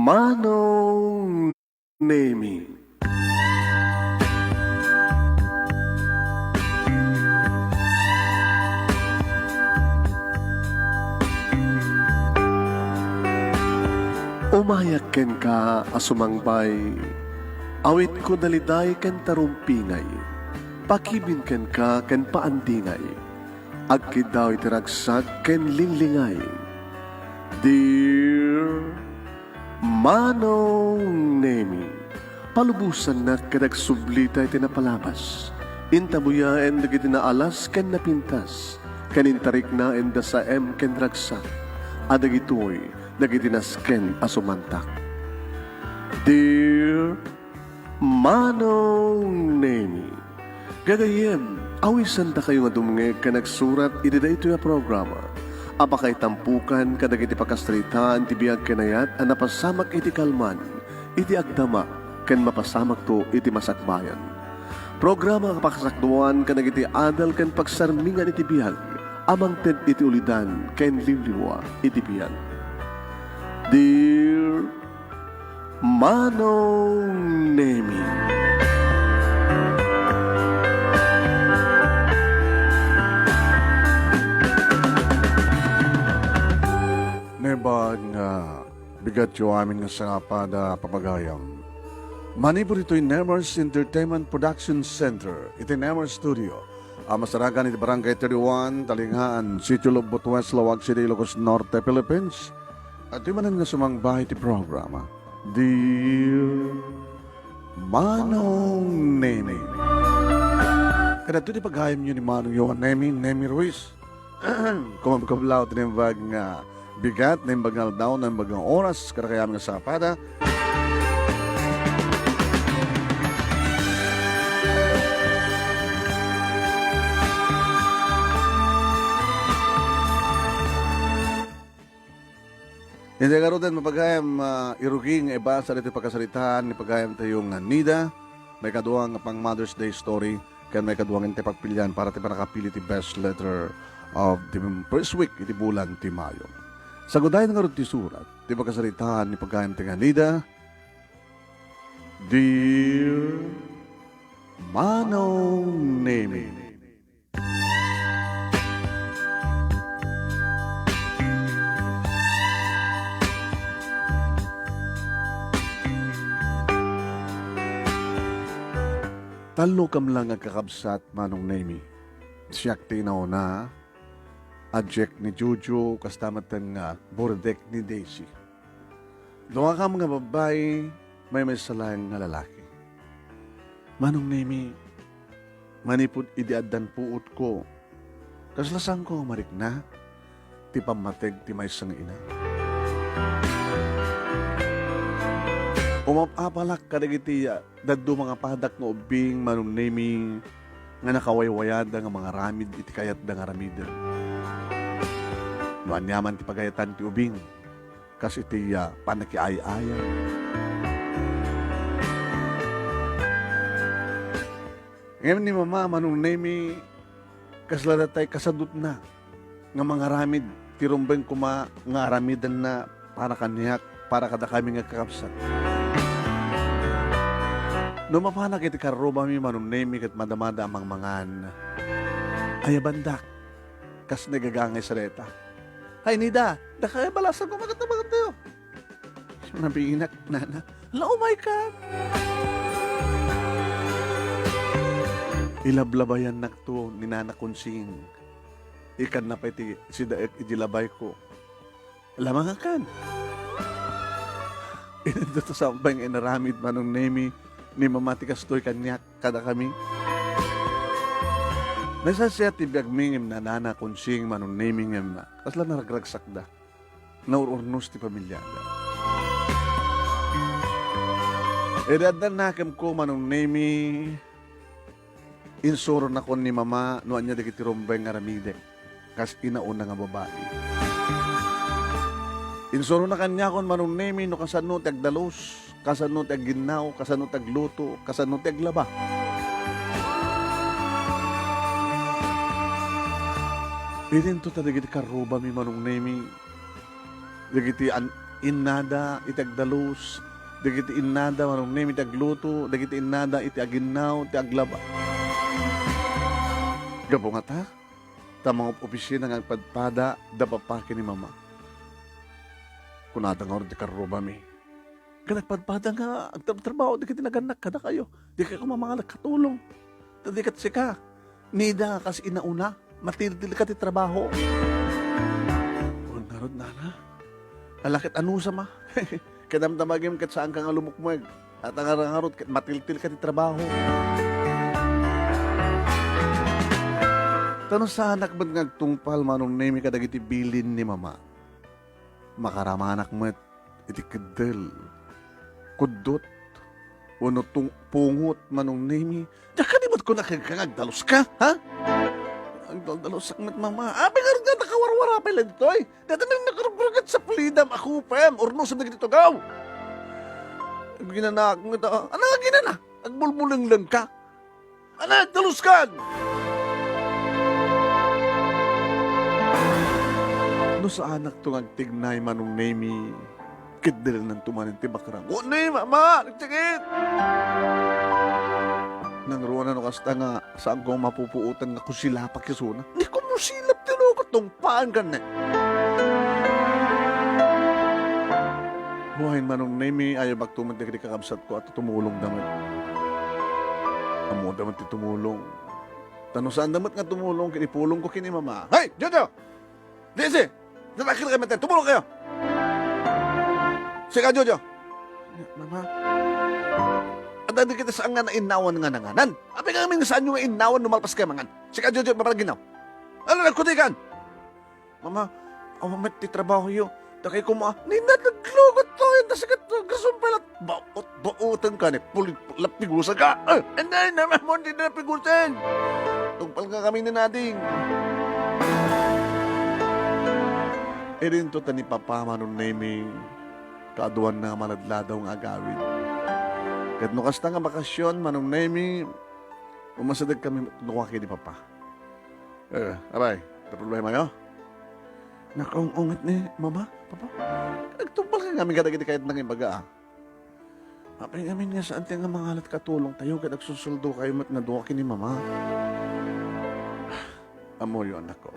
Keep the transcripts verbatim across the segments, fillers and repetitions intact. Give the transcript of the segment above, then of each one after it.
Manong Nemi. Umayak kenka a sumangbay, awitko daliday ken tarumpingay, pakibin kenka ken paandingay, agkiddaw iti ragsak ken linglingay. Dear Manong Nemi, palubosannak ket agsublita iti napalabas. Intabuyaen dagiti naalas ken napintas, ken intariknaen da saem ken ragsak, a dagitoy dagiti nasken a sumantak. Dear Manong Nemi. Gagayyem, awisandakayo nga dumngeg ken agsurat iti daytoy a programa a pakaitampukan kadagiti pakasaritaan ti biag ken ayat a napasamak iti kalman, iti agdama, ken mapasamakto iti masakbayan. Programa a pakasakduan kadagiti adal ken pagsarmingan iti biag a mangted iti ulidan ken liwliwa iti biag. Dear Manong Nemi. Naimbag nga bigatyo amin nga sangapad a pagayam. Manipud itoy Nemers Entertainment Production Center, iti Nemers Studio, a masarakan iti Barangay thirty-one, Talingaan, Sitio Lubot West, Laoag City, Ilocos Norte, Philippines. Adtoy manen nga sumangba iti programa, Dear Manong Nemi. Kadagitoy ti pagayamyo ni Manong Johan Nemi, Nemi Ruiz. Kumabkablaw ti naimbag nga bigat, naimbag nga aldaw, naimbag nga oras, kadakayo amin nga sangapad a Iti ngaruden, mapagayam, ah, irugi nga ibasa ditoy pakasaritaan ni pagayamtayo nga Nida, maikadua nga pang Mother's Day story, ken maikadua nga intay pagpilian para ti pannakapili ti best letter of the first week iti bulan ti Mayo. Sagudayen ngarud ti surat ti pakasaritaan ni pagayamtayo nga Nida, Dear Manong Nemi. Tallo kam lang nga kakabsat, Manong Nemi. Siak ti inauna, a Jack ni Jojo, kasta met nga burdek ni Daisy. Dua kam nga babbai, maymaysa laeng nga lalaki. Manong Nemi, manipud idi addan puotko, kasla saanko a marikna ti pammateg ti maysa nga ina. Umap-apalak kadagiti, ah, dadduma nga padak nga ubbing, Manong Nemi, nga nakawaywayada nga mangaramid iti kayatda nga aramiden. No ania man ti pagayatan ti ubing, kas iti, ah, pannakiay-ayam. Ngem ni Mama, Manong Nemi, kasla datay kasadutna nga mangaramid ti rumbeng koma nga aramidenna para kaniak, para kadakami nga kakabsat. No mapanak iti karrubami, Manong Nemi, ket madamada a mangmangan, ayabandak, kas naigagangay sareta. Hay, Nida, dakayo balasan koma ket nabangantayo. Nabiinak, Nana. Ala, umaykan. Ilablabayannakto ni Nana Konsing. Ikkanna pay ti sidaek iti labayko. Ala, mangakan. Idinto ti sabay nga inaramid, Manong Nemi, ni Mama ti kastoy kaniak kadakami. Nasaksiat ti biagmi ngem ni Nana Konsing, Manong Nemi, ngem kasla naragragsakda. Naur-urnos ti pamiliada. Idi addan nakemko, Manong Nemi, insuronakon ni Mama no ania dagiti rumbeng nga aramidek, kas inauna nga babai. Insurona kaniakon, Manong Nemi, no kasano ti agdalus, kasano ti agginnaw, kasano ti agluto, kasano ti aglaba. Idinto ta dagiti karrubami, Manong Nemi, dagiti an-, innada iti agdalus, dagiti innada, Manong Nemi, iti agluto, dagiti innada iti aginnaw, ti aglaba. Gapu ngata, ta mangup-opisina nga agpadpada da papa ken ni mama. Kunada ngarud ti karrubami. Ket agpadpada nga agtrabtrabaho dagiti nagannak kadakayo. Dikay koma mangalagkatulong. Ta di ket sika, nida nga kas inauna, matiltilka ti trabaho. Wen ngarud, nana, ala ket anusam a. Kadamdamagim ket saanka nga lumukmueg. At ang ngarud ket matiltilka ti trabaho. Ta no saanak met nga agtungpal, Manong Nemi, kadagiti bilin ni mama, makaramanak met iti keddel, kuddot, wenno tung-, pungot, Manong Nemi. Diak kadi met kuna kenka nga agdaluska, ha? Agdaldalusak met, mama. Apay ngarud nga nakawarwara pay la ditoy? Dayta met nakarugruget sa pulidam a kupem, urnosem dagiti tugaw. Aginanaak met, a. Ania nga aginana? Agbulbulenglenka. Ania, agdaluskan! No saanakto nga agtignay, Manong Nemi, keddelennanto manen ti bakrang. Wen, mama, nagsakit! Nangruana no kasta nga saanko mapupuotan nga kusilapak isuna. Di ko musilap ti lukot, tungpaan ka ne. Wen, Manong Nemi, ayabakto met dagiti kakabsatko a tumulongda met. Ammoda met ti tumulong. Ta no saanda met nga tumulong ket ipulongko ken ni mama. Hey, Jojo! Daisy! Natakin kayo, tumulong kayo! Sika, Jojo! Mama, adda dagiti saan nga nainnawan nga nanganan. Apay ngamin nga saanyo nga innawan no malpas kayo mangan? Sika, Jojo, mapanaginaw. Ano, nagkudikan? Mama, awan met ti trabahoyo. Dakay koma, ninna naglugot to, yan, ta sikat, gasumpelat. Baot, baoten ka ni, puli-, lapigusan ka. Eh, hindi, hindi, mama, hindi na lapigusan. Tungpal nga kami ni Nading. Idinto ta ni Papa, Manong Nemi, kaaduan na nga maladladaw nga agawid. Ket no kasta nga bakasyon, Manong Nemi, umasideg kami met dua ken ni Papa. Eh, apay, ta problemayo? Nakaung-unget ni Mama, Papa. Agtungpal ka ngamin kadagiti kayatna nga ibaga, a. Apay ngamin nga saan ti nga mangalat katulongtayo ket agsusuldo kayo met nga dua ken ni Mama. Ammoyo, anakko.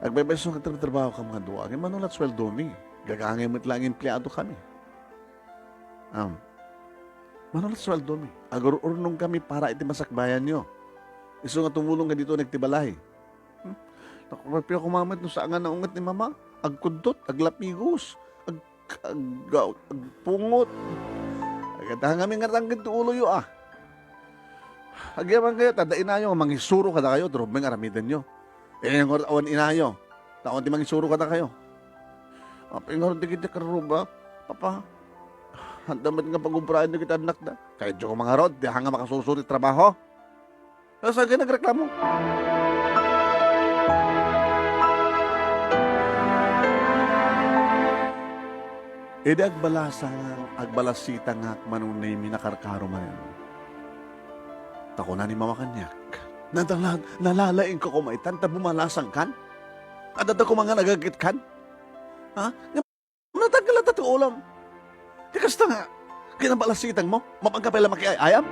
Agbaybayso nga agtratrabaho kam nga dua, ngem mano la ti sueldomi? Gagangay met laeng empleado kami. Am, mano la ti sueldomi? Agur-urnong kami para iti masakbayanyo. Isu nga tumulong kadito nagtibalay. Hmm? Naku, pia koma met no saan nga naunget ni Mama. Agkuddot, aglapigos, ag-, ag-, agpungot. Agkatahan kami nga tangked ti uloyo, a. Agyaman kayo, ta adda inayo nga mangisuro kadakayo, ti rubeng aramidenyo. Eh, ngarud awan inayo, ta awan ti mangisuro kadakayo. Apay ngarud dagiti karruba, Papa? Adda met nga pagubraen dagiti annakda. Kayatyo koma ngarud, diak nga makasursuro ti trabaho. Saan kayo nagreklamo? Idi agbalasang, agbalasitangak, Manong Nemi, nakarkaro manen. Ta kuna ni Mama kaniak, "Nadalag, nalalaingka koma itan ta bumalasangkan? Adda koma nga nagagitkan? Ha? Natanggal ta ti ulam. Ti kasta nga, kinabalasitangmo, mapanka pay la makiay-ayam?"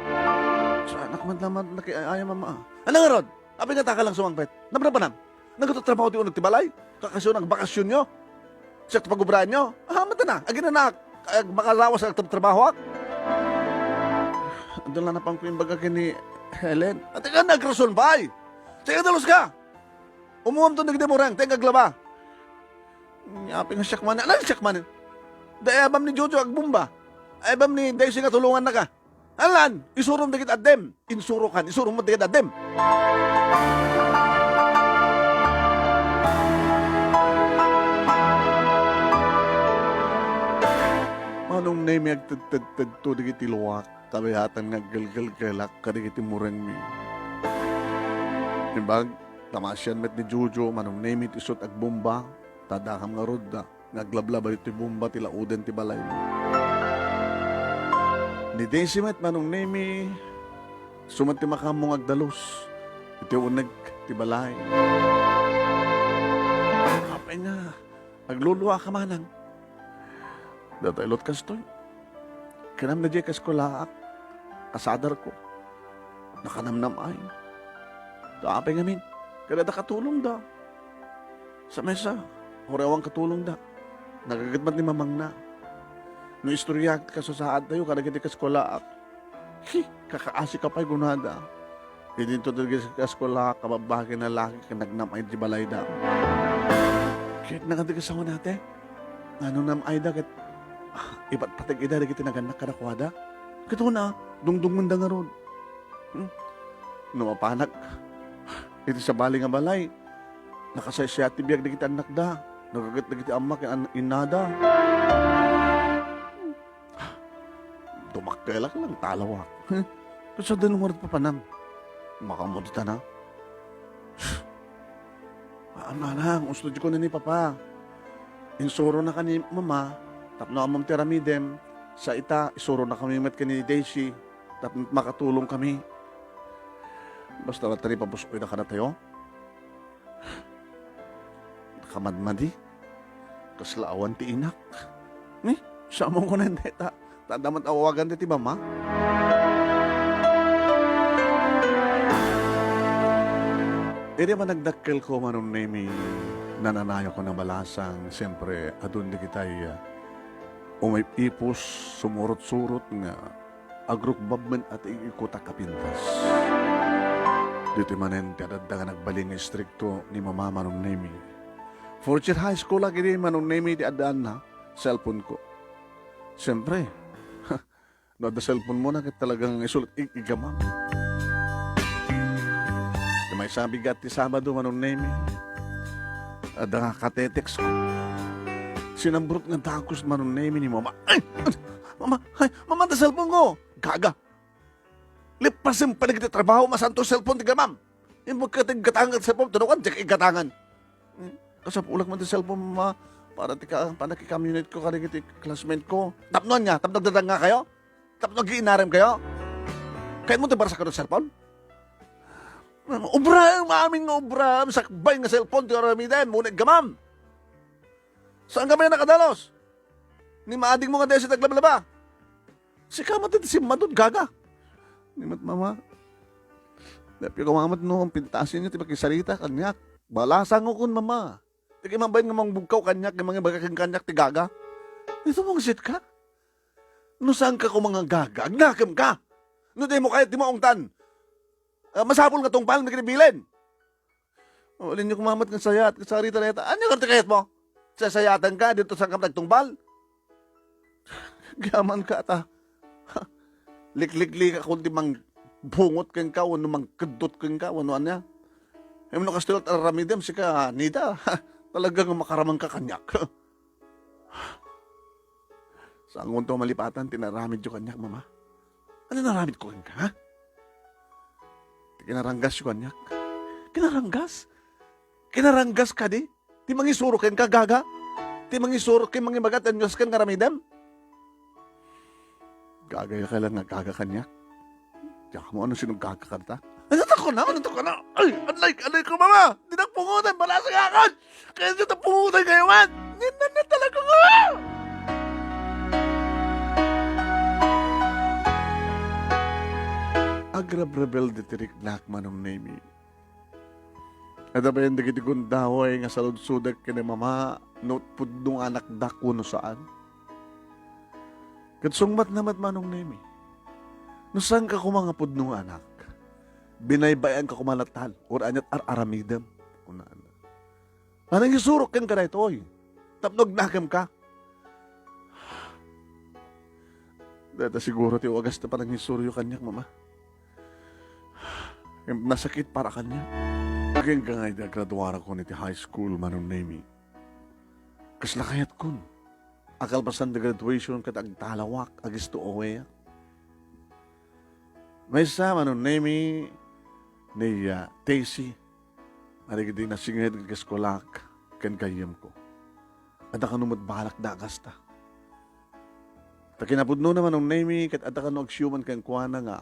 Saanak man laman nakiay-ayam, Mama. Ania ngarud? Apay nga taka lang sumangpet? Napanam-panam? Nagtatrabaho ti uneg ti balay? Kakasyo, nagbakasyonyo? Siak ti pagubraanyo? Ah, mata na. Aginanaak. Ay, makalawas ang trabahoak. Adun lang napanko imbaga ken ni Helen. Ati ka, nagrason pay. Sige, dalos ka. Umuam to nagdemorang, teng aglaba. Apay nga siak man. Ano siak man? Da, eh, abam ni Jojo agbomba. Ay, abam ni Daisy nga tulungan na ka. Alan, isurom dagiti addem. Insurokan, isurom dagiti addem. Manong Nemi, agtedtedtedto dagiti luak, kabayatan nga aggelgelgelak kadagiti murengmi. Imbag, ta maasian met ni Jojo, Manong Nemi, ti isut agbomba, ta dakam ngarud da nga aglablaba ditoy bomba ti lauden ti balay. Ni Daisy met, Manong Nemi, isu met ti makaammo nga agdalus iti uneg ti balay. Apay nga, agluluaka manang. Data ilot kastoy. Kanam na diay kaskulaak, kasadarko. Nakanamnam-ay. Apay ngamin, kada da katulongda. Sa maysa, uray awan katulongda. Nagaget met ni mamangna. No istorya, kasasaadtayo, kadagiti kaskulaak. Hi, kakaasi ka pay kunada. Idinto dagiti kaskulaak, kababbaki nga laki, ket nagnam-ay ti balayda. Ket nagadi kasawan ate, nganong nam-ayda ket, ah, ipatpateg ida dagiti nagannak kadakuada? Ket una, dungdungenda ngarud. Hmm? No mapanak iti sabali nga balay, nakasaysayaat ti biag dagiti annakda, nagaget dagiti amma ken an-, innada. Dumakkelak lang, talawak. Hmm? Kasada ngarud papanam? Makamudita na. Haan, manang, usto di ko na ni Papa. Insurona ka ni Mama, tapno ammom ti aramidem, sa ita, isurona kami met ken ni Daisy, tapno makatulong kami. Basta la tani pabusoy na kanatayo. Nakamadmadi. Kasla awan ti inak. Ni, sa mo ko nandeta. Ta adda met awagan ti mama. Idi managdakkelko, Manong Nemi, nananayokon a balasang, siyempre, adun dagitay, ah, umip-ipos, sumurot-surot nga agrukbab met a ti ikutak a pintas. Ditoy manen ti adda nga nagbalin nga istrikto ni Mama, Manong Nemi. Fourth year high school ak idi, Manong Nemi, ti addaanna, cellphone ko. Siyempre, no adda cellphone mo na, ket talagang isulat ig-, igamam. Ti maysa a bigat ti Sabado, Manong Nemi, adda nga katetext ko. Sinambrot nga dagus, Manong Nemi, ni Mama. Ay! Mama! Ay! Mama, adda cellphone ko! Gaga! Lipasem pay dagiti trabaho, masanto cellphone ti gamam. Imbag ka ti gatangan ti cellphone, tunukan, di ka igatangan. Hmm, kasapulak man ti cellphone, ma, para ti ka-, panakicommunicate ko kadagiti classmate ko. Tapno ania, tapno agdadangngakayo? Tapno agiinaremkayo? Kayatmo ti barsakan ti cellphone? Ubraem, amin nga ubraem, sakbay nga cellphone ti aramidem, wenno gamam. Saan ka ba nakadalos? Ni maadingmo nga desi naglablaba. Sika met ti simmadon, gaga. Ni met, Mama, dapyo ka met no pintasenyo ti makisarita kaniak. Balasangokon, Mama. Ti kimambayan nga mangbugkaw kaniak, nga mangibaga ken kaniak ti gaga. Ito mong sit ka? No saan ka koma nga gaga, agnakem ka. No di mo kayat, di mo ungtan. Ah, masapul nga tungpal, may kinibilin. O, alinyo kumamat nga sayat, nga sarita na yata. Ania nga ti kayat mo? Sasayaten ka, dito sa kam nagtungpal? Gaman ka ta. Liklikli ka kundi mangbungot ken ka, wenno mangkeddot ken ka, wenno ania. Em, no kastoy la ti aramidem, sika, Nida, talaga nga makaraman ka kaniak. Saankonto malipatan ti naramidyo kaniak, Mama. Ania naramid ko kenka, ha? Ti kinaranggasyo kaniak. Kinaranggas? Kinaranggas kadi? Ti mangisuro kenka, gaga? Ti mangisuro ken mangibaga ti aniaska nga aramidem? Gagayka lang nga gaga kaniak. Diak mo ano sino gaga kanta. Ano to ko na? Ano to ko na? Ay, anlay, anlay ko, Mama! Dinak pungutan, balasang akon! Kaya dito pungutan kayo, man! Ninan na talaga ko! Agrabrabel diti riknak, Manong Nemi. Adda bayan dagiti gundaway nga saludsodek ken ni Mama no pudno nga anakda wenno saan. Ket sungbatna met, Manong Nemi, no saanka koma nga pudno nga anak, binaybay-anka koma latta, uray aniat ar-aramidem, kunana. Panangisurok kenka daytoy, tapno agnakemka. Dayta siguro ti wagas ti panangisuryo kaniak, Mama. Nasakit para kaniak. Agingga nga idi agraduarakon iti high school, Manong Nemi. Kasla kayatkon a kalpasan ti graduation ket agtalawak, agisto away. Maysa, Manong Nemi, ni, ah, Tessie, dagiti nasinged nga kaeskuelak ken gayyemko. Adda kano met balak da a kasta. Ta kinapudnona, Manong Nemi, ket adda kano agsiuman kenkuana nga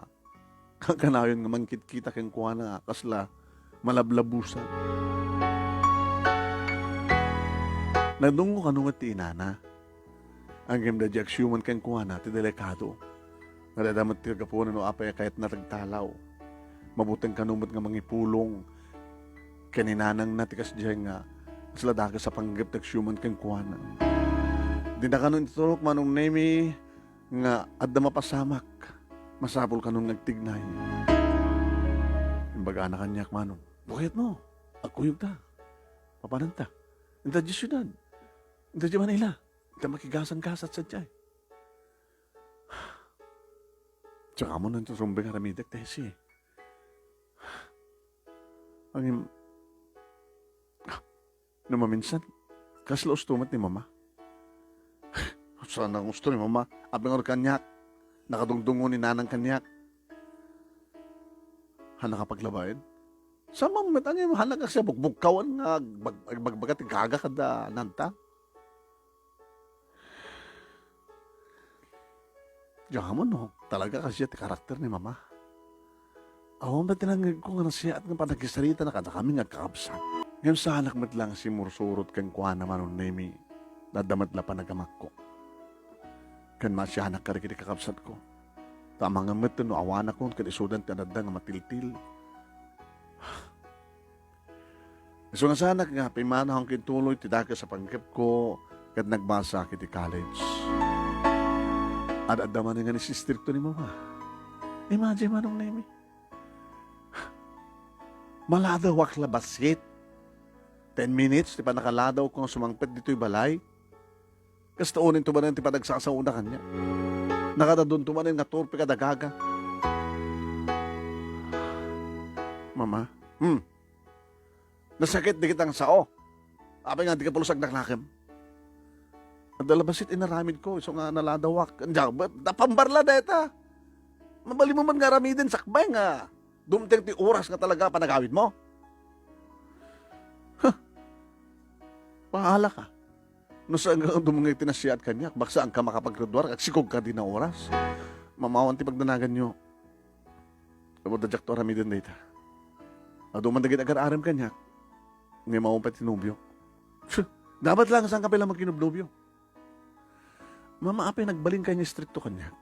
kakanayon nga mangkitkita kenkuana nga kasla malablabusan. Nadungngo kano met ti inana. Ngem daydi agsiuman kenkuana ti delikado. Nga dayta met ti gapuna no apay a kayatna ti agtalaw. Mabuteng kano met nga mangipulong ken ni nanangna ti kasdiay nga kasla dakes a panggep ti agsiuman kenkuana. Dina kano inturok, Manong Nemi, nga adda mapasamak. Masapul kano nga agtignay. Imbagana kaniak, Manong, "No kayatmo, agkuyogta. Papananta. Inta diay siudad. Inta diay Manila. Inta makigasanggasat sadiay." Saka mo nang tutumbeng aramidek, Tessie. Ngem, no maminsan, kasla usto met ni Mama. Saan nga usto ni Mama? Apay nga kaniak? Nakadungdungo ni Nanang kaniak. Haan nakapaglabaen? Saan met, ngem haan nagkasi a bugbugkawan nga agbag-, agbagbaga ti gaga kada nanta? Diak ammo no talaga kasdiay ti karakter ni Mama. Awan met ti nangngegko nga nasayaat nga panagsaritana kadakami nga agkakabsat. Ngem saanak met la nga simmursurot kenkuana, Manong Nemi, no adda met la panagamakko. Ken maasianak kadagiti kakabsatko. Ta amangan met no awanakon ken isudan ti adda nga matiltil. Isu nga saanak nga pimmanawko iti tuloy ti dakes a panggepko ket nagbasaak iti college. Ad-adda manen nga naistrikto ni Mama. Imagine, Manong Nemi. Maladawak la bassit. Ten minutes ti pannakaladawko nga sumangpet ditoy balay. Kasta unay to manen ti panagsasaona kaniak. Nakadadun to manen nga turpe kada gaga. Mama. Hmm. Nasakit dagiti angsao. Apay nga dika pulos agnaklakem? Adda la bassit inaramidko, isu nga naladawak. Ania, ba-, napambar la dayta. Mabalinmo man nga aramiden sakbay nga dumteng ti oras nga talaga panagawidmo. Huh. Bahalaka. No saan nga dumngeg ti nasayaat kaniak, baksaanka makapaggraduar, agsikogka dina oras. Mama, awan ti pagdanaganyo. Awan, diakto aramiden dayta. Adu man dagiti agar-arem kaniak. Ngem awan pay ti nobio. Phew! Dapat la nga saanka pay la makinobnobio. Mama, apay nagbalinkayo nga istrikto kaniak?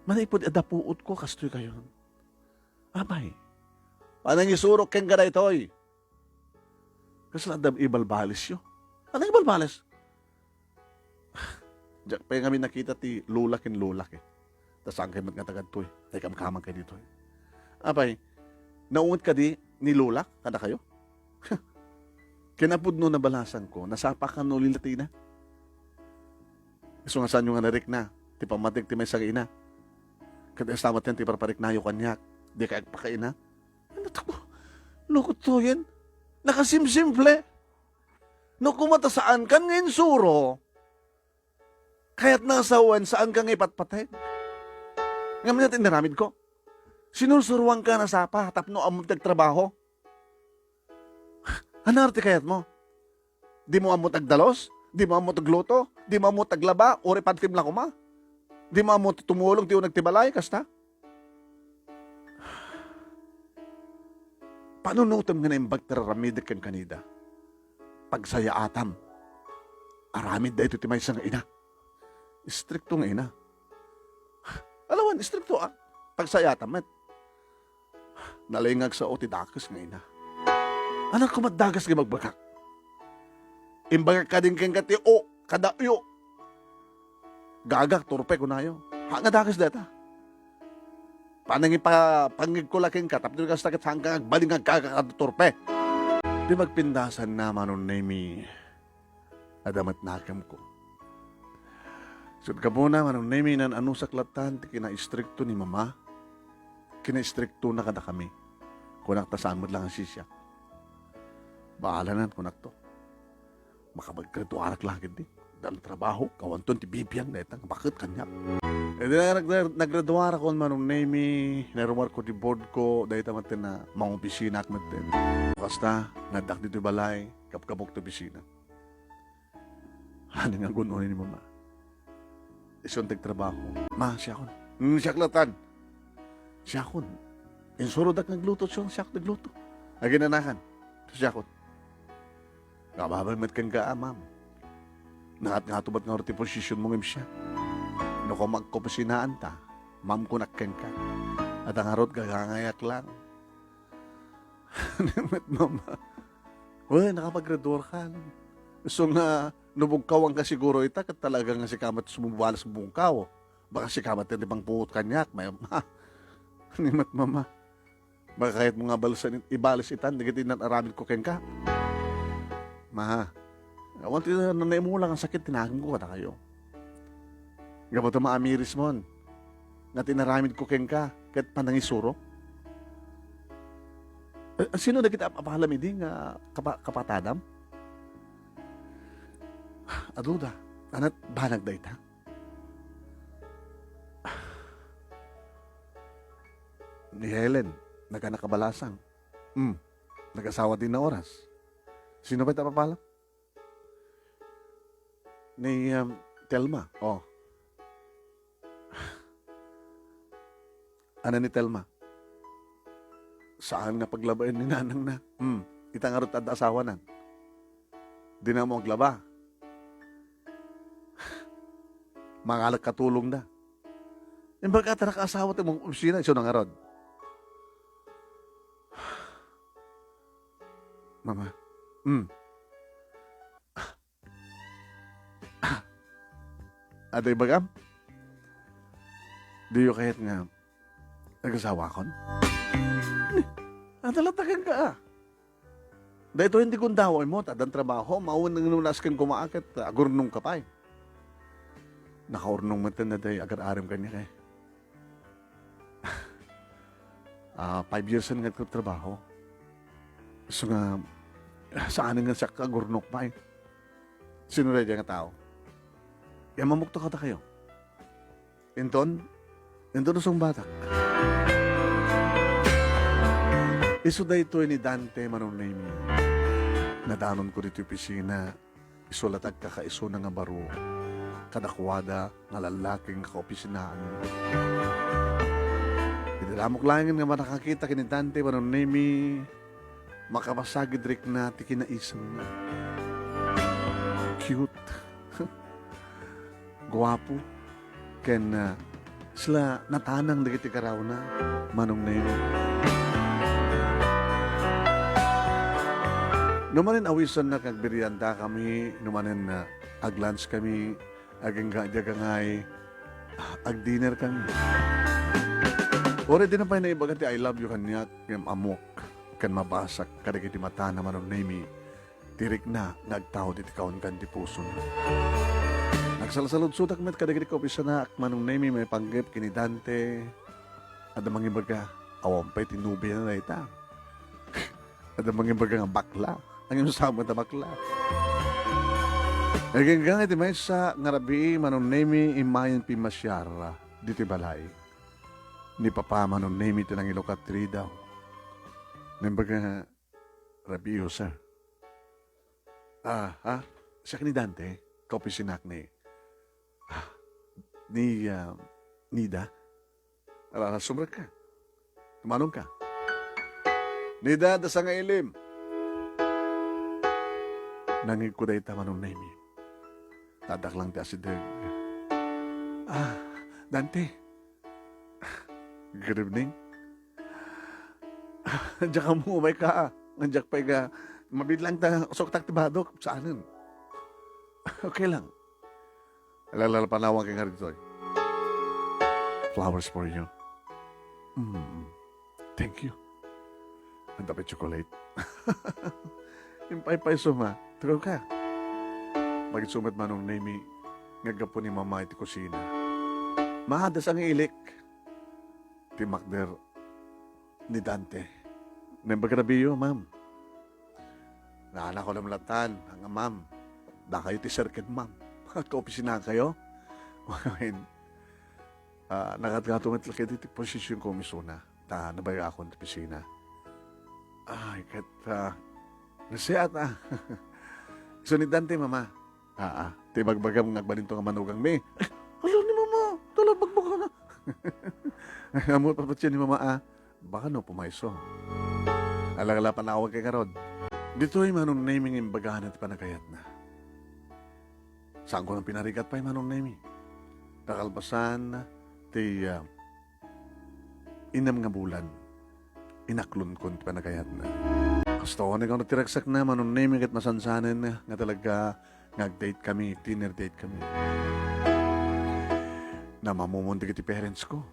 Manipud adda puotko, kastoykayon. Apay, panangisurok kenka daytoy. Kasla adda ibalbalesyo? Ania nga ibalbales? Diak pay ngamin nakita ti lola ken lolak, eh. Ta saankay met nga taga ditoy, ta ikamkamankay ditoy. Apay, naunget kadi ni lolak kadakayo? Kinapudno, nabalasanko, nasapa kano ni Latina. Isu nga saanyo nga narikna ti pammatik ti maysa nga ina. Ket kasta met ti parpariknayo kaniak, dikay agpakaina. Ania ti lukottoyen? Nakasimsimple. No koma ta saankan nga insuro, kayatna nga sawen, saanka nga ipatpateg. Ngem ania ti inaramidko? Sinursuroanka a nasapa tapno ammom ti agtrabaho. Ania ti kayatmo? Dimo ammo ti agdalus? Dimo ammo ti agluto? Dimo ammo ti aglaba? Uray pantim la koma? Dimo ammo ti tumulong ti uneg ti balay, kasta? Panunotem nga naimbag ti raramidek kenkuana. Pagsayaatam. Aramid daytoy ti maysa nga ina. Istrikto nga ina. Alawan, istrikto, ah. Pagsayaatam met. Nalingag sao ti dakes nga ina. Ania koma ti dakes nga ibagbagak? Imbagak kadin kenka ti o, kada uyo. Gagak, turpe, kunayo. Haan nga dakes dayta. Panangipa-, pangngegko la kenka, tapno kasta ket saanka nga agbalin nga gaga ken turpe. Ti pagpindasanna, Manong Nemi, adda met nakemko. Ket gapuna, Manong Nemi, naan-anusak latta ti kinaistrikto ni Mama. Kinaistriktona kadakami. Kunak ta saan met la nga siak. Bahala na, kunakto. Makapaggraduarak la ketdi. Addan trabaho, awanton ti bibiag dayta nga baket kaniak. Idi nag-, nag-, naggraduarakon, Manong Nemi, nairumuarko ti boardko, dayta met ti na-, mangopisinaak met ti. Kasta, nga addak ditoy balay, kapkapok ti opisina. Ania nga gun-oni ni Mama? Isu ti agtrabaho. Ma, siakon. Hmm, siak latta. Siakon. Insurodak nga agluto, siak, siak nagluto. Aginanakan. Siakon. Nga ababay met kenka, ah, ma'am. Nakat-ngato met ngarud ti posisyonmo ngem siak. No koma agkopisinaanta, ma'am, kunak kenka. Adda ngarud, gagangayak lang. Ni met, Mama. Wen, nakapaggraduarkan. Isu nga, no bungkawanka siguro ita, ket talaga nga sika met sumubales bungkaw. Baka sika met ti pangpuot kaniak, may, ni met, Mama. Baka kayatmo nga balsen, ibales itan dagiti inan-aramidko kenka. Ma, awan ti nanaimula nga sakit ti nakemko kadakayo. Gapu ta maamirismon nga ti inaramidko kenka ket panangisurok. Eh, sino dagiti ap-apalam idi nga kapa-, kapatadam? Aduda, ania ti banag dayta? Ni Helen, nagana kabalasang. Hmm, nagasawa din na oras. Sino pay ti ap-apalam? Ni, um, Telma. Oh. Ania ni Telma? Saan nga paglabaen ni nanangna. Hmm, ita ngarud adda asawanan. Dina ammo aglaba. Mangalek katulongda. Imbag a ta nakaasawa ti mangobisina, isu na ngarud. Mama. Hmm. Adda ibagam? Diyo kayat nga agasawakon? Adda latta kenka, ah. Daytoy ti gundawaymo, ta addan trabaho, mawen nga no nasken koma ket, ah, agurnongka pay. Nakaurnong met ten daytoy agar-arem kaniak, eh. Ah, five years nga agtrabaho. Isu nga, saanen nga siak agurnok pay. Sino daydiay nga tao? Immamokto kadakayo. Inton, inton usungbatak. Isu daytoy ni Dante, Manong Nemy. Nadanonko ditoy opisina, isu latta ti agkakaisuna nga baro kadakuada nga lallaki nga kaopisinaan. Idi lamok laengen nga nakakita ken ni Dante, Manong Nemy, makapasagid rikna ti kinaisemna. Cute. Guapo. Ken, ah, sila natanang dagiti karawna, Manong Nemy. No manen awisanna nga agbirbirendakami, no manen, ah, aglunchkami, agingga-, agingga-, agingga-, agdinnerkami. Uray dina pay naibaga ti "I love you" kaniak, ngem ammok ken mabasak kadagiti matana, Manong Nemy, ti rikna nga agtaud iti kaungan ti pusona. Nagsalsaludsodak met kadagiti kaopisannaak, Manong Nemy, maipanggep ken ni Dante. Adda mangibaga, "Awan pay ti nobiana dayta." Adda mangibaga nga bakla. Ngem sa met a bakla. Agingga iti maysa nga rabii, Manong Nemy, immayen pimmasiar ditoy balay. Ni Papa, Manong Nemy, ti nangilukat ti ridaw. Naimbag nga, "Rabiiyo, sir." "Ah, ha? Siak ni Dante, kaopisinnak ni, ah, ni, ah, Nida." "Ala, sumrekka. Tumanongka." "Nida, adda sangailim." Nangngegko dayta, Manong Nemy. Ta addak lang ti asideg. "Ah, Dante." "Good evening." "Diak ammo, umayka, ah. Ngem diak pay nga, mabiit lang ta usoktak ti badok." "Saanen. Okay lang. Ala, ala, panawanka nga ditoy. Flowers for you." "Mm, thank you. Adda pay chocolate." Impaypayso, ma. "Tugaw ka." Pagitsumet, Manong Nemy, nga aggapu ni Mama iti kusina. "Ma, adda sangailik." Timmakder ni Dante. "Naimbag a rabiiyo, ma'am." "Naanakon a malatan nga ma'am. Dakayo ti sir ken ma'am. Kaopisinakayo?" "Wen, ah, nagatgato met la ket iti posisionko, Miss Una. Ta nabayakon ti opisina." "Ay, ket, ah, nasayaat, ah." "Isu ni Dante, Mama." "Aa, ti ibagbagam nga agbalinto nga manugangmi." "Ala ni Mama, talaga bagbagana." "Ammok patpatien ni Mama, ah. Baka no pumayso." "Ala, ala, panawanka ngarud." Ditoy, Manong Nemy, nga imbagana ti panagayatna. Saanko nga pinarigat pay, Manong Nemi. Kakalpasan ti, ah, innem nga bulan, inaklonko ti panagayatna. Kasta unay nga ti ragsakna, Manong Nemi, ket masansanen nga talaga nga ag-date kami, dinner date kami. Namamumon dagiti parents ko,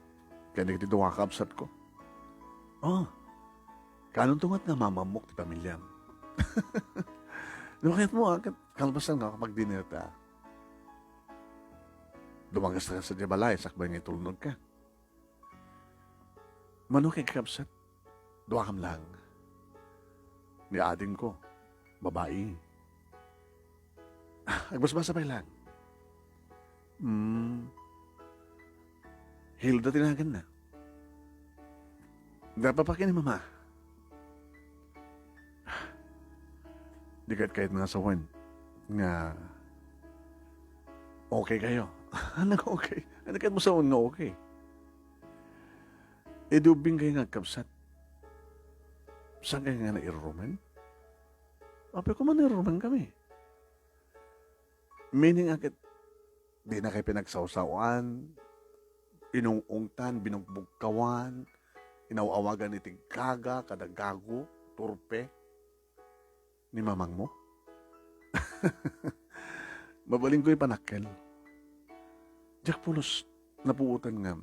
ken dagiti dua ka kabsat ko. Oh, kaanonto nga namamamok ti pamilyam? Namakayatmo, ah, ket kalpasan nga kapag-dinner ta. Dumagas ka sa diay balay, sakbay nga itulnog ka. Mano kay kakabsat? Duakam lang. Ni adingko, babai. Ah, agbasbasa pay lang. Hmm. Hilda ti naganna. Napapaki ni Mama. Di ket kayat nga sawen nga okay kayo. Anong okay? Ano kayat mo sawen nga okay? Idi ubbing kayo nga agkabsat. Saan kayo nga nairurumen? Apay ko man nairurumen kami. Meaning, a ket, di na kayo pinagsawsawan, inung-ungtan, binugbugkawan, inaw-awagan iti gaga, kada gago, turpe, ni mamangmo? Mabalinko ti panakkel. Diak pulos napuotan nga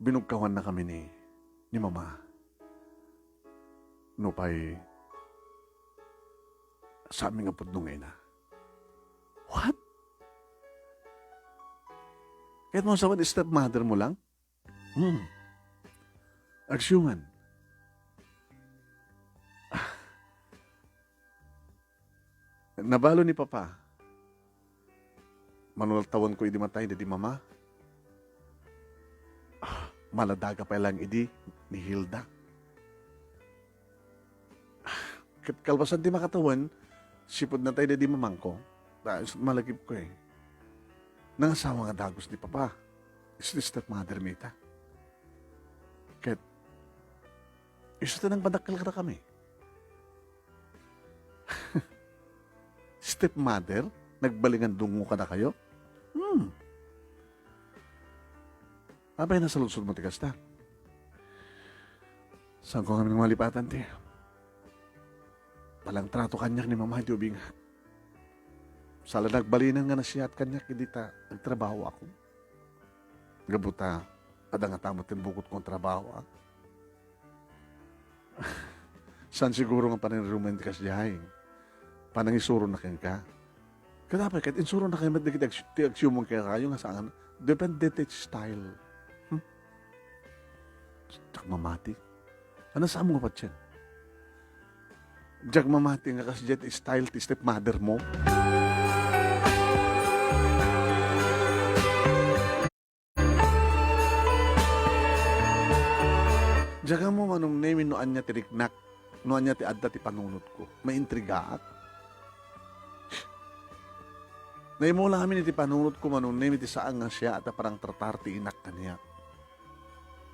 binugkawanna kami ni, ni Mama. Nupay, saanmi nga pudno nga ina. What? Kayat mo sawen, stepmother mo lang? Hmm. Agsiuman. Nabalo ni Papa. Mano la tawenko idi matay daydi Mama. Ah, maladaga pay lang idi ni Hilda. Ah, ket kalpasan ti makatawen, sipud natay daydi mamangko, ta isu ti malagipko, eh. Nangasawa nga dagus ni Papa. Isu ti stepmother mi ita. Ket isu ti nangpadakkel kadakami. Stepmother? Nagbalingan dungo kadakayo? Hmm. Apay nasaludsodmo ti kasta? Saanko ngamin malipatan ti palangtrato kaniak ni Mama iti ubingak. Saan la nagbalin nga nasiat kaniak idi ta agtrabahoak. Gapu ta, adda ngata met ti bukotko nga trabaho, ah. Saan siguro nga panangirumen ti kasdiay? Panangisurona kenka? Ket apay ket insurona kayo met dagiti ags-, ti agsiummo kenka nga saan? Depende ti style. Hmm? Diak mamati. Ania, saanmo nga patien? Diak mamati nga kasdiay ti style ti stepmother mo. Diak ammo, Manong Nemi, no ania ti riknak, no ania ti adda ti panunotko. Maintrigaak. Naimula amin iti panunotko, Manong Nemi, ti saan nga siak a parangtratar ti inak kaniak.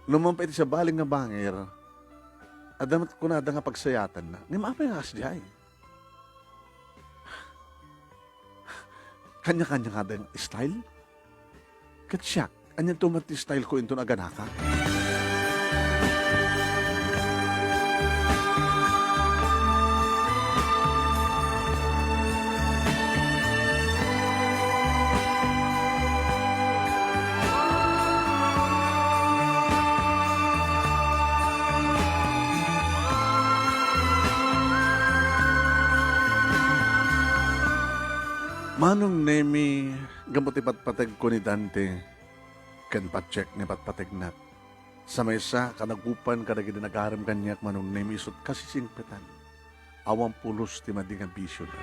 No man pay iti sabali nga bangir, adda met kunada nga pagsayatanna. Ngem apay nga kasdiay? Kanya-kanya nga dayta nga style. Ket siak, ania to met ti style ko inton aganaka? Manong Nemi, gapu ti patpategko ni Dante ken Patchek nga patpategnak, sa maysa a kanagupan kadagiti nagarem kaniak, Manong Nemi, isut' kasisingpetan. Awan pulos ti madi nga bisiona.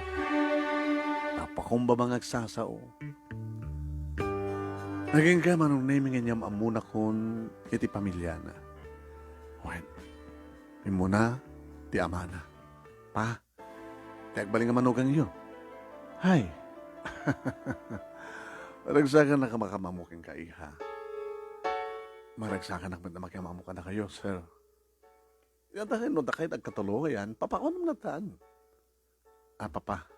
Napakumbaba nga agsasao. Nagingga, Manong Nemi, nga inyam-ammonakon iti pamiliana. Wen, immuna ti amana. Pa, ti agbalin nga manugangyo. Hay! Maragsakanak a makiammo kenka, iha. Maragsakanak met a makiammo kadakayo, sir. Ita ket no dakay ti agkatulongan, papaunam latta. Ah, papa.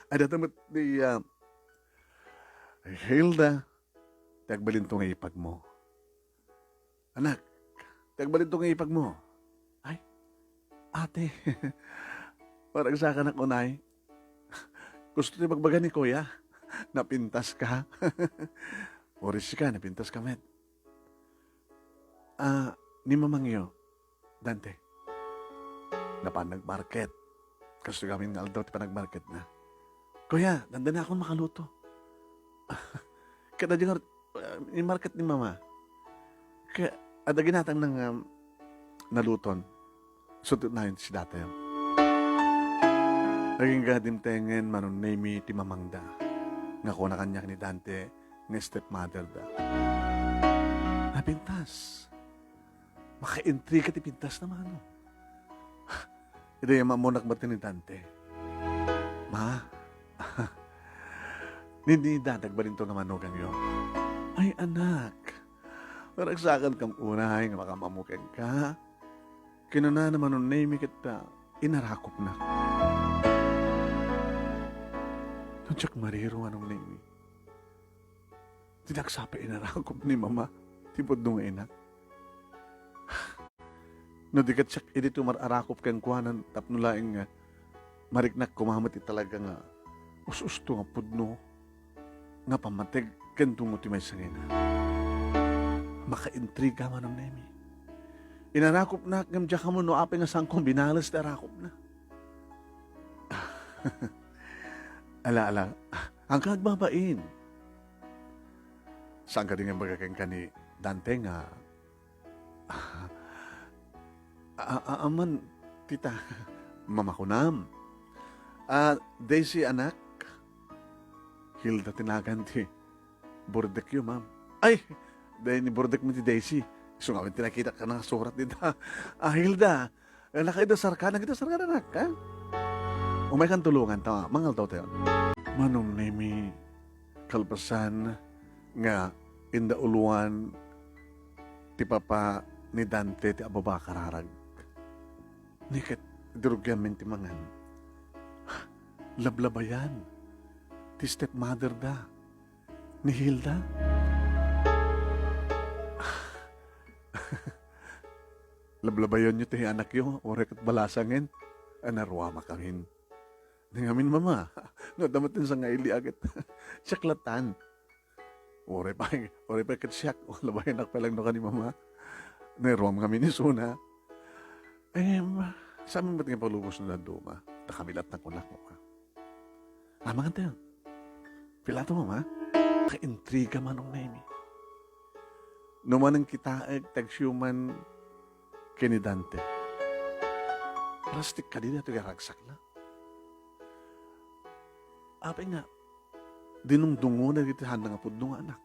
Ay, data met ni, ah, Hilda, ti agbalinto nga ipagmo. Anak, ti agbalinto nga ipagmo. Ay, ate, maragsakanak unay. Gusto ti bagbaga ni kuya, napintaska. Uray sika, napintaska met. Ah, ni mamangyo, Dante. Napan nagmarket. Kastoy ngamin nga aldaw ti panagmarketna. Kuya, dandani akon makaluto. Ket adda nga, ah, ni market ni mama. Kaya, adda ginatangna nga naluton. Sutotnayon ti sidatem. Agingga dimtengen Manong Nemi ti mamangda. Nga kuna kaniak ni Dante nga stepmother da. Napintas. Makaintriga ti pintas na mano. Idi ammonak met ni Dante. Ma, ni, ni Dante, agbalinto nga manugangyo. Ay, anak, maragsakankam unay nga makamammo kenka. Kinunana Manong Nemi ket, ah, inarakopna. No diak mariro, Manong Nemi. Ti nagsapa inarakop ni mama, ti pudno nga ina. No di ket siak idi tumar-arakop kenkuana tapno laeng nga mariknak koma met ti talaga nga us-usto nga pudno nga pammateg ken dungo ti maysa nga ina. Makaintriga Manong Nemi. Inarakopnak ngem diak ammo no apay nga saanko binales ti arakopna. Ala, ala. Haanka agbabain. Saan kadi nga imbaga kenka ni Dante nga, a-, a-, aman, tita, mama kunam. Ah, Daisy, anak. Hilda ti nagan ti burdekyo, ma'am. Ay, daydi ni burdek met ti Daisy. Isu ngamin ti nakitak nga nasurat dita. Ah, Hilda, eh, nakaidasarka, nakaidasarka na, anak, ha? Umaykan tulongan ta, mangaldaw tayo. Manong Nemi, kalpasan nga indauluan ti papa ni Dante ti ababa kararag. Ni ket idi rugianmin ti mangan. Lablabayan ti stepmother da ni Hilda. Lablabayanyo ti anakyo, uray ket balasangen. Anaruamakamin. Ni ngamin, mama, no adda met ti sangaili a ket siak latan. Uray pay, uray pay ket siak, labayanak pay lang no kani mama. Naruam ngamin isuna. Em, saan met nga palubos no dadduma? Ta kami lat nakunak, mama. Ah, mangan tayo. Pilato, mama? Kaintriga Manong Nemi. No manen kitaek, tagsiuman ken ni Dante. Plastik kadi daytoy nga ragsakna. Apay nga, dinungdungona dagiti saan nga pudno nga anak.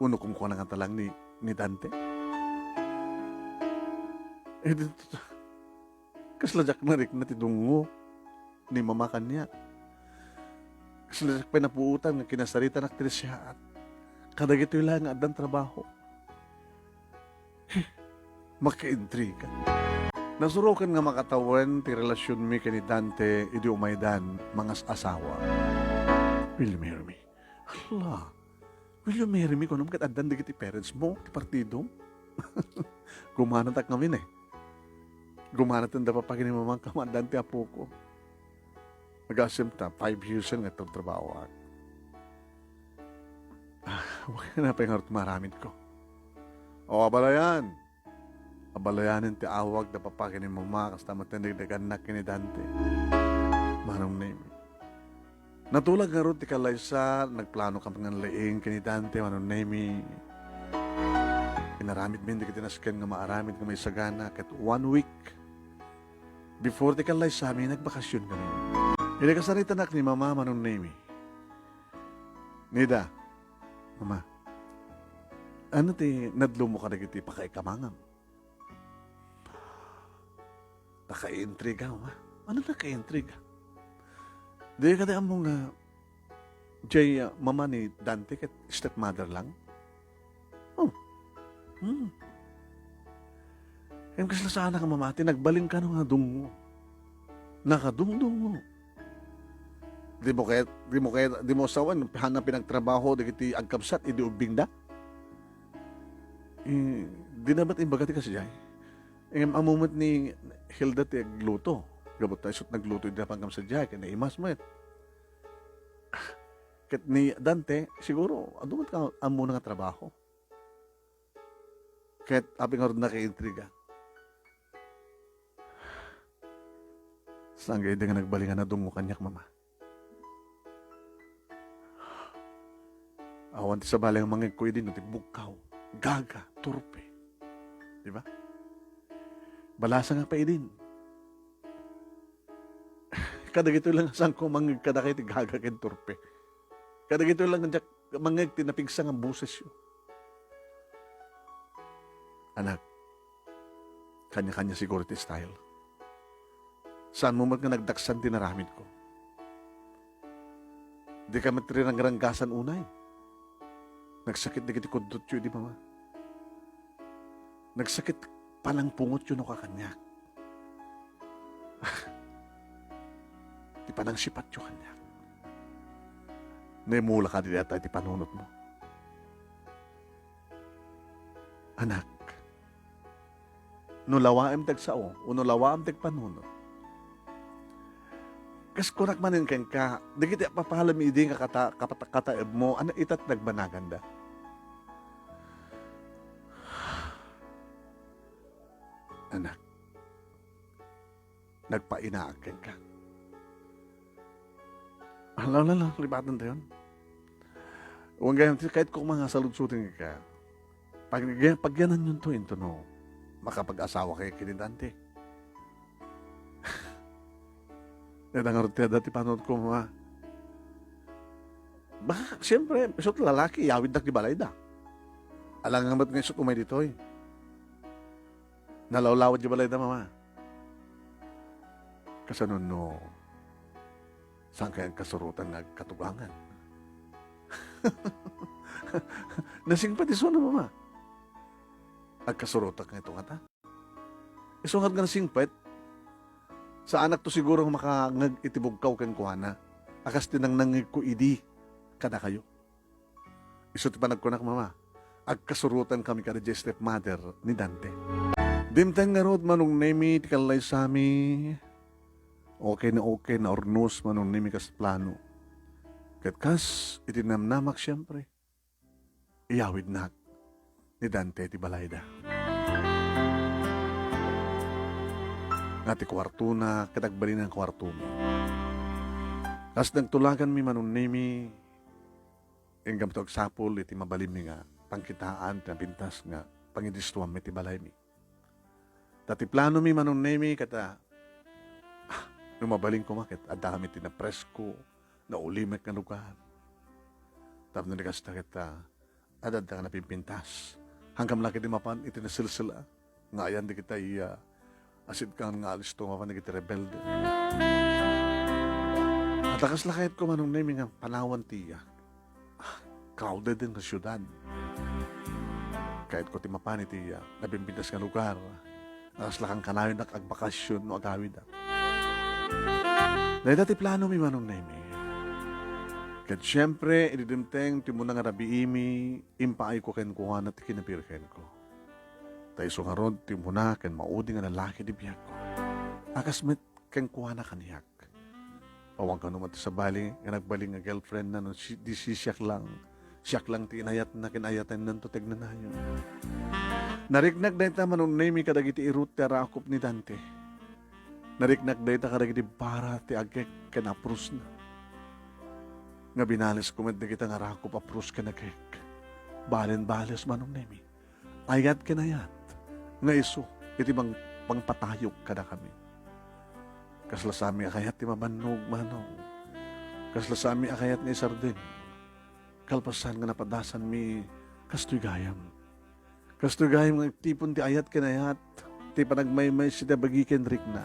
Uno, kumkuana nga talang ni, ni Dante. Eh, di, kasla diak narikna ti dungo ni mama kaniak. Kasla diak pay napuotan nga kinasaritanak ti siaat. Kadagitoy laeng nga addan trabaho. Makaintriga. Nasuroken nga makatawen ti relasionmi ken ni Dante idi umaydan mangas-asawa. Will you marry me? Hala, will you marry me? Kunam ket addan dagiti parents mo, ti partidom. Gumanatak ngamin eh. Gumanaten da papa ken ni mama, kaman Dante, apoko. Agasem ta, five years nga agtratrabahoak. Ah, wen, apay ngarud maaramidko? O, abalayan. Abalayanen ti awag da papa ken ni mama, kasta met ti nagdagannak ken ni Dante. Manong Nemi. Natulag ngarud ti kallaysa, nagplano kami nga laing ken ni Dante, Manong Nemi. Inaramidmi dagiti nasken nga maaramid nga maisagana, ket one week before ti kallaysami, nagbakasyon kami. Idi kasaritanak ni mama, Manong Nemi. Nida, mama, ano ti nadlumo kadagiti pakaikamangam? Nakaintriga, mama. Ano nakaintriga? Di ka di ammo nga jay, ah, mama ni Dante ket stepmother lang? Oh. Hmm. Ngem kasla saanak a mamati, nagbalin kano nga dungngo. Nakadungdungngo. Dimo kayat, dimo kayat, dimo sawen, hana pinagtrabaho dagiti agkabsat idi ubbingda? Eh, dina met imbaga ti kasdiay? Ngem ammo met ni Hilda ti agluto. Gapu ta isut' nagluto idi napan nga sadiay, ket naimas met. Ket ni Dante, siguro, adu met nga ammona nga trabaho. Ket apay ngarud nakaintriga? Saan nga idi nga nagbalin nga nadungngo kaniak, Mama? Awan ti sabali nga mangngegko idi no ti bugkaw, gaga, turpe. Di ba? Balasangak pay idin. Kadagitoy lang saanko mangngeg kadakayo ti gaga ken turpe. Kadagitoy lang diak mangngeg ti napigsa nga bosesyo. Anak, kanya-kanya siguro ti style. Saanmo met nga nagdaksan ti naramidko. Dika met rirangranggasan unay. Nagsakit dagiti kuddotyo idi, Mama. Nagsakit panangpungotyo no kakaniak. Ti panangsipatyo kaniak. Naimula kadi dayta iti panunotmo? Anak, no lawaem ti agsao, wenno lawaem ti agpanunot, kas kunak manen kenka, dagiti apapalem idi nga kata-, kapat-, kataebmo, ania ita ti nagbanaganda? Anak, nagpainaak kenka. Ala, ala, ala, libatentayon. Wen gayam, ti kayatko koma nga saludsoten kenka. Pag-, pagyananyonto intono makapag-asawakayo ken ni Dante. Dayta ngarud ti adda ti panunotko, Mama. Baka, siyempre, isut' lalaki, iyawiddak di balayda. Alangan met nga isut' umay ditoy. Nalawlawad di balayda, Mama. Kasano no saankayo agkasurotan nga agkatugangan? Nasingpet isuna, Mama. Agkasurotak nga ito ngata. Isu ngarud nga nasingpet, saanakto siguro nga makangngeg iti bugkaw kenkuana, a kas ti nangnangngegko idi kadakayo. Isu ti panagkunak, Mama, agkasurotankami kadi stepmother ni Dante. Dimteng ngarud, Manong Nemi, ti kallaysami. Okay na okay, naurnos, Manong Nemi, kas plano. Ket kas iti namnamak, siempre, iyawidnak ni Dante ti balayda. Nga ti kuartona, ket agbalin nga kuartomi. Kas nagtulaganmi, Manong Nemi, Inggam to agsapul iti mabalinmi nga pangkitaan ti napintas nga pangidistuanmi ti balaymi. Ta ti planomi, Manong Nemi, ket, ah, no mabalin koma ket addakami iti napresko, naulimek nga lugar. Tapno di kasta ket, ah, adda nga napimpintas. Hankam la ketdi mapan iti naselsel a nga ayan dagiti, ah, asidkan nga alisto mapan dagiti rebelde. Ket kasla kayatko, Manong Nemi, nga panawan ti, ah, crowded nga siudad. Kayatko ti mapan iti, ah, nabimbintas nga lugar. Kasla kankanayon agbakasyon no agawid, ah. Dayta ti planomi, Manong Nemi. Ket siempre, idi dimteng ti umuna nga rabiimi, impaayko kenkuana ti kinabirhenko. Ta isu ngarud ti umuna ken maudi nga lalaki ti biagko. A kas met kenkuana kaniak. Awan kano met ti sabali nga nagbalin nga girlfriendna no si-, di si-, siak lang. Siak lang ti inayatna ken ayatennanto ti agnanayon. Nariknak dayta, Manong Nemi, kadagiti irut ti arakop ni Dante. Nariknak dayta kadagiti bara ti agek ken aprusna. Nga binalesko met dagita nga arakop, aprus ken agek. Balen bales, Manong Nemi. Ayat ken ayat nga isu iti mang-, mangpatayog kadakami. Kasla sami a kayat ti mabannog, Manong. Kasla sami a kayat nga isardeng. Kalpasan nga napadasanmi, kastoy gayam. Kastoy gayam nga agtipon ti ayat ken ayat, ti panagmaymaysa iti abagi ken rikna.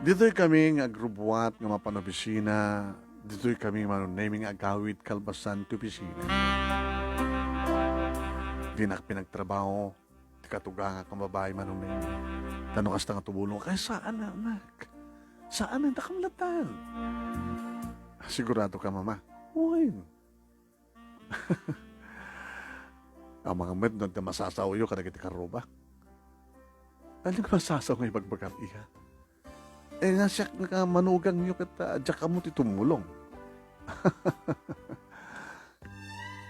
Ditoy kami nga agrubbuat nga mapan opisina, ditoy kami, Manong Nemi, nga agawid kalpasan ti opisina. Dinak pinagtrabaho ti katugangak nga babai, Manong Nemi. Ta no kasta nga tumulong, kay saan, anak? Saan, anta kamlatan? Sigurado ka, Mama? Wen. Amangan met no adda masasaoyo kadagiti karrubak. Ania nga masasaw nga ibagbagam, iha? Eh, nga siak nga manugangyo ket, ah, diak ammo ti tumulong.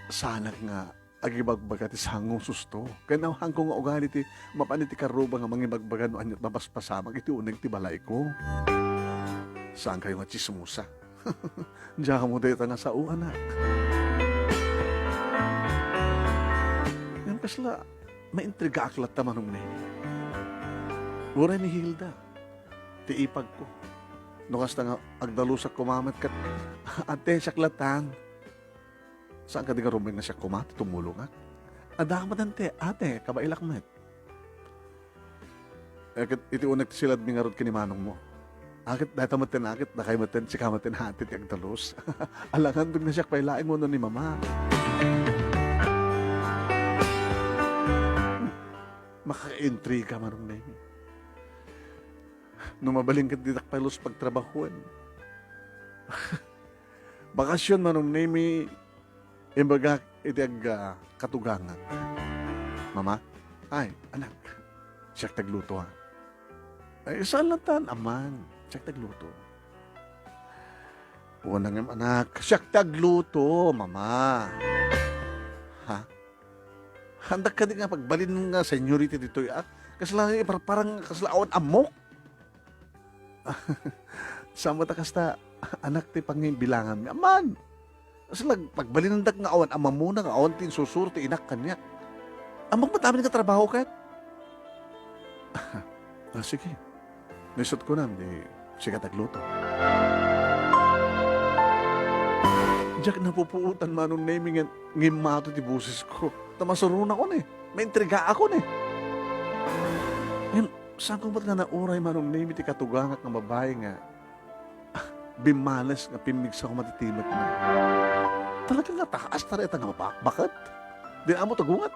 Saanak nga agibagbaga ti sango, susto. Ken nawahanko nga ugali ti mapan iti karrubak nga mangibagbaga no ania't mapaspasamak iti uneg ti balayko. Saankayo nga tsismosa. Diak ammo dayta nga sao, anak. Ngem kasla, maintrigaak latta, Manong Nemi. Uray ni Hilda, ti ipagko. No kasta nga agdalusak koma met ket, ate, siak lattan. Saan kadi nga rumbeng nga siak koma ti tumulongak? Adda met, ante, ate, kabaelak met. Eh, ket iti uneg ti siladmi ngarud ken ni manongmo. Aket dayta metten, aket dakay metten, sika metten, ate, ti agdalus. Alangan dun nga siak pay laeng wenno ni mama. Makaintriga, Manong Nemi. No mabalin ket ditak pay lus pagtrabahoen. Bakasyon, Manong Nemi, imbagak iti ag-, ah, katugangak. Mama, ay, anak, siak ti agluto, ha? Ay, saan lattan, amang, siak ti agluto. Wen ngem, anak, siak ti agluto, Mama. Ha? Haandak kadi nga pagbalin nga seniorita ditoy, ah? Kasla iparparang, kasla awan ammok? Saan met a kasta, anak, ti pangibilanganmi? Amman! Kasla pagbalinandak nga awan ammamona, nga awan ti insursuro ti inak kaniak. Ammok met amin nga trabaho ket? Ah, sige. No isut' kunam, di sika ti agluto. Diak napupuotan, Manong Nemi, nga, nga immato ti bosesko. Ta masuronakon, eh. Maintrigaakon, eh. Ngem, saanko met nga nauray, Manong Nemi, ti katugangak nga babai nga bimmales nga pimmigsa koma ti timekna. Talaga nga taas ta dayta nga mabakbaket. Di ammo tagunget.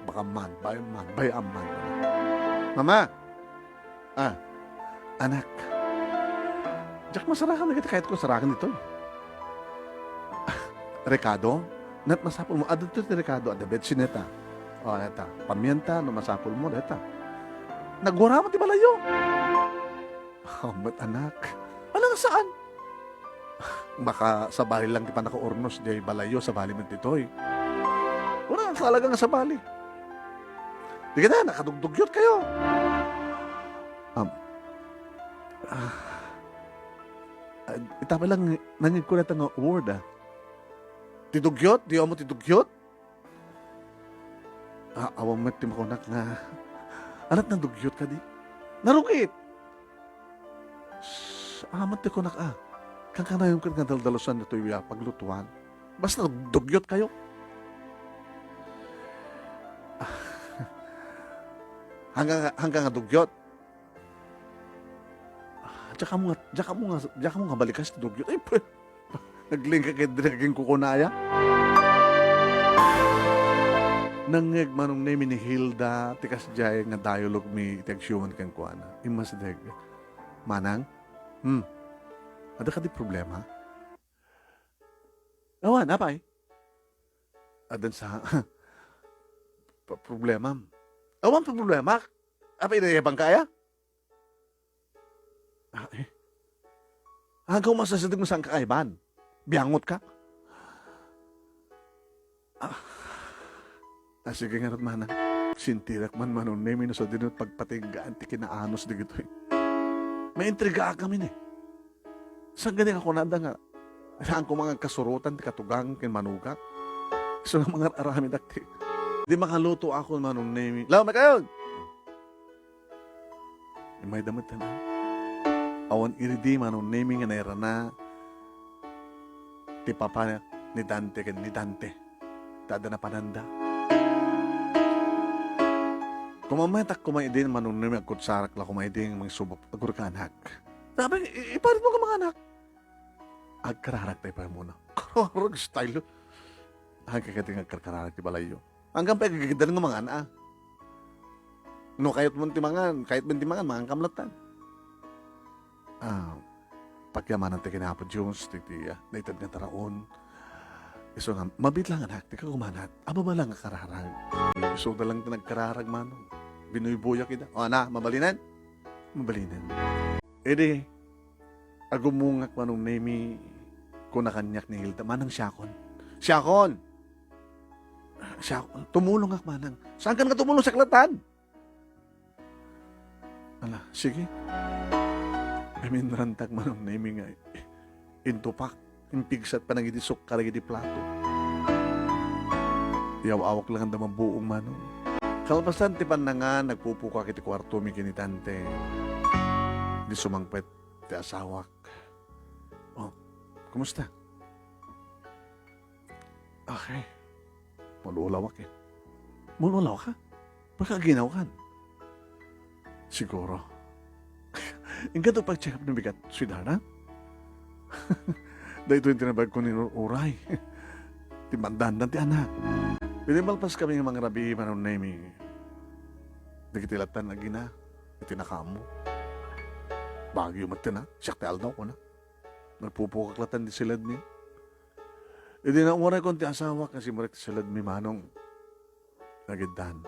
Baka man, bay man, bay amman. Mama! Ah, anak. Diak masarakan dagiti kayatko sarakan ditoy. Rekado? Ania't masapulmo? Adda ditoy ti rekado, adda betsin dayta. O, dayta. Pamienta, no masapulmo, dayta. Nagwarama ti balayyo. Amet, anak. Alang saan? Baka sabali lang ti pannakaurnos diay balayyo, sabali met ditoy. Wala talaga nga sabali. Di ka na, nakadugdugyot kayo. Um, ah, ah, ita pa lang, nangig ko na nga word, ah. Ti dugyot? Di mo ti dugyot? Ah, awan met ti makunak nga, ania't nadugyot kadi? Narugit! Shh, awan met ti kunak, ah. Kankanayon ket nga daldalusan ditoy a paglutuan. Basta dugyot kayo. Hanggang, hanggang nga dugyot. Ah, diak ammo nga, diak ammo nga, diak ammo nga balikas ti dugyot. Ay, pwe-, naglingka ket diri agingkukuna aya. Nangngeg Manong Nemi ni Hilda ti kasdiay nga dialogue mi iti agsiuman kenkuana. Immasideg. Manang? Hmm. Adda kadi problema? Awan, apay? Addan sa pa-, problema. Awan pa problema. Apay, inayabang ka aya? Ah, eh. Agaw masasideg no saan ka kaiban. Biangot ka. Ah. Ah, sige ngarud, manang. Sintirak man, Manong Nemi, no sadino pagpatinggaan ti kinaanus dagitoy. Maintrigaak amin, eh. Saan gani nga kunada nga, saan ko mangagkasurotan ti katugang ken manugak? Isu nga mangar-aramidak ti, di makaluto ako, Manong Nemi. Laom kayo! Imayda met, ah. Awan idi Manong Nemi nga nairana ti papa ni Dante ken ni Dante. Ta adda napananda. Kumammetak koma idi, Manong Nemi, agkutsarak la koma idi nga mangisubok. Agurka, anak. Sabi, i-, iparit mo ka, mga anak. Agkararag tayo pa muna. Kararag style. Agkakati nga agkarkararag ti balayyo. Hanggang pa ikagigdan nga mangan, ah. No, kayat mo ti mangan, kayat mo ti mangan, mangan kam latta. Ah, pagyamanan ti ken Apo Dios, ti, ti, ah, naited nga taraon. Isu nga, mabiit lang, anak, ti kagumanat. Ababa lang nga kararag. Isu da lang ti nagkararag, Manong. Binuybuyak ida. O, ana, mabalinen? Mabalinen. Idi, agumungak, Manong Nemi, kuna kaniak ni Hilda, manang siakon. Siakon! Siakon, tumulongak, manang. Saan ka nga tumulong sa klatan? Ala, sige. Aminrantak, Manong Nemi, nga intupak, impigsat panagidi sukkar iti plato. Yaw-awak lang da mabuong, Manong. Kalpasan ti pannangan, nagpupukak iti kuartomi ken ni Tante. Di sumangpet ti asawak. Oh, kumusta? Okay. Maulawak eh. Maulawak ka? Baka aginaw kan? Siguro. Inka to pag-check up ng bigat, sweetheart, ha? Dahil ito yung tinabag ko ni Uray. Ti mandandan ti anak. Pwede malpas kami ng mga rabi, Manong Nemi. Dagiti latan agina, iti nakamo. Bagyo met na, siak ti aldaw ko na. Nagpupukak latan di silad mi. Idi nauray kon ti asawa, kasi murek ti silad mi, Manong. Nagiddan.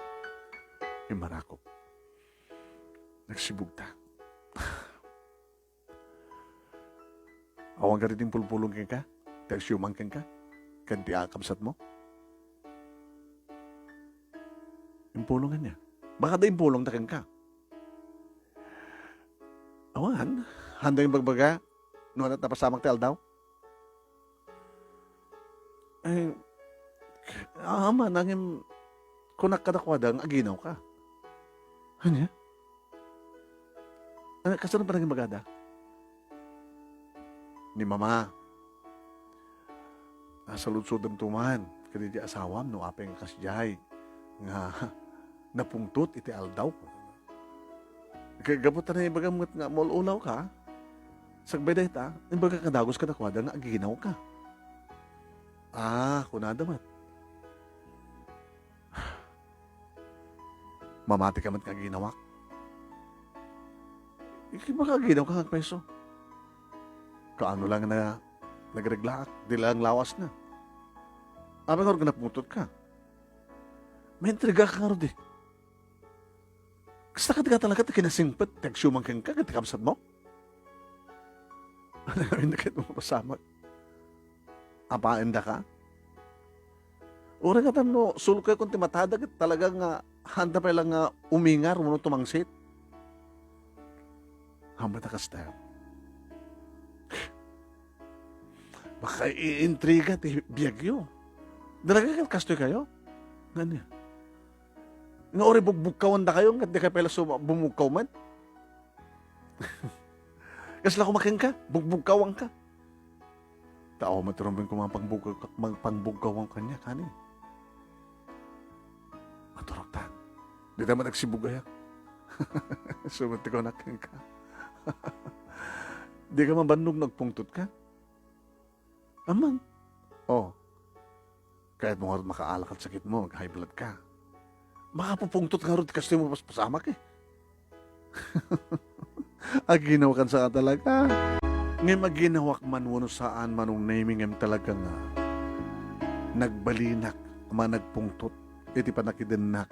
Immarakop. Nagsibugta. Awan ka rin impulpulong kenka? Ti agsiumang kenka? Ken ti akabsat mo? Impulongan niya. Baka da impulong ta kenka. Awan, handa yung bagbaga, no, napasamak ti aldaw? Ay, ama, nangem, kunak kadakuada nga aginaw ka. Ania? Ano, kasano pa naging magada? Ni Mama, nasaludsodam tuman, kadi di asawam, no, apay nga kasdiay, nga napungtot iti aldaw. Ka-, gapu ta naibagam met nga maul-ulaw ka, sagbay dayta, imbaga kadagus kadakuada nga aginaw ka. Ah, kunada met. Mamati ka met nga aginawak. Ibaga aginaw ka nga agpayso. Kaano lang na nagreglaak, di lang lawas na. Apay nga napungtot ka. Maintriga ka ngarud eh. Kasta ka talaga ti kinasingpet, ti agsiumang kenka, ket ti kabsat mo? Ano nga ket mo mapasamak? Apaenda ka? Uray nga tan no, sulkay kon ti matada, ket talaga nga, handa pay lang nga umingar, wenno tumangsit. Hambet a kasta. Baka iintriga ti biagyo. Talaga ket kastoy kayo? Ngani? Nga uri bugbugkawan da kayo, nga di kayo pala suma-, bumugkaw man? Kasla kumakin ka? Bugbugkawan ka? Tao, maturumbin ko mga pangbugkaw-, mga pangbugkawan kanya, kani? Maturog ta. Di tayo man nagsibugaya. Sumati ko na ka. Di ka mabannog nagpungtot ka? Aman. Oh. Kayat mo nga makaalak at sakit mo, mag-high blood ka. Makapupungtot nga rod, kastoy mo paspasamak eh. Aginaw kan sa talaga. Ngem aginawak man wenno saan, Manong Nemi, ngem talaga nga nagbalinak, managpungtot iti panakidennak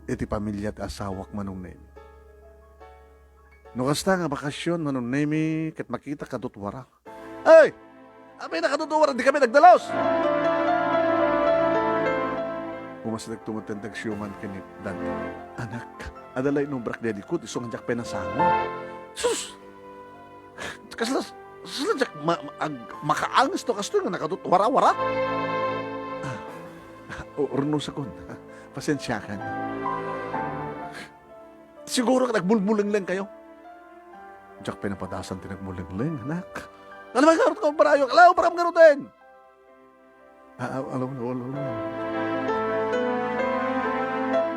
iti pamilya ti asawak, Manong Nemi. No kasta nga bakasyon, Manong Nemi, ket makita kadut wara. Ay! Apay, nakaduduwar, di kami nagdalos! Umasdek tumutentag siuman ken ni Dante. Anak, adalay nubrak di likod, isu nga diak pay nasango. Sus! Kasla, kasla diak ma-, ma-, ag-, makaanges to kastoy nga nakadut wara-wara. Ah, o, urnosakon. Pasensiakan. Siguro nagmulmulengleng kayo. Diak pinapadasan ti nagmulengleng, anak. Alam mo, karot ka, parayo. Alam mo, param karuten. Ah, ah, alam mo, alam mo.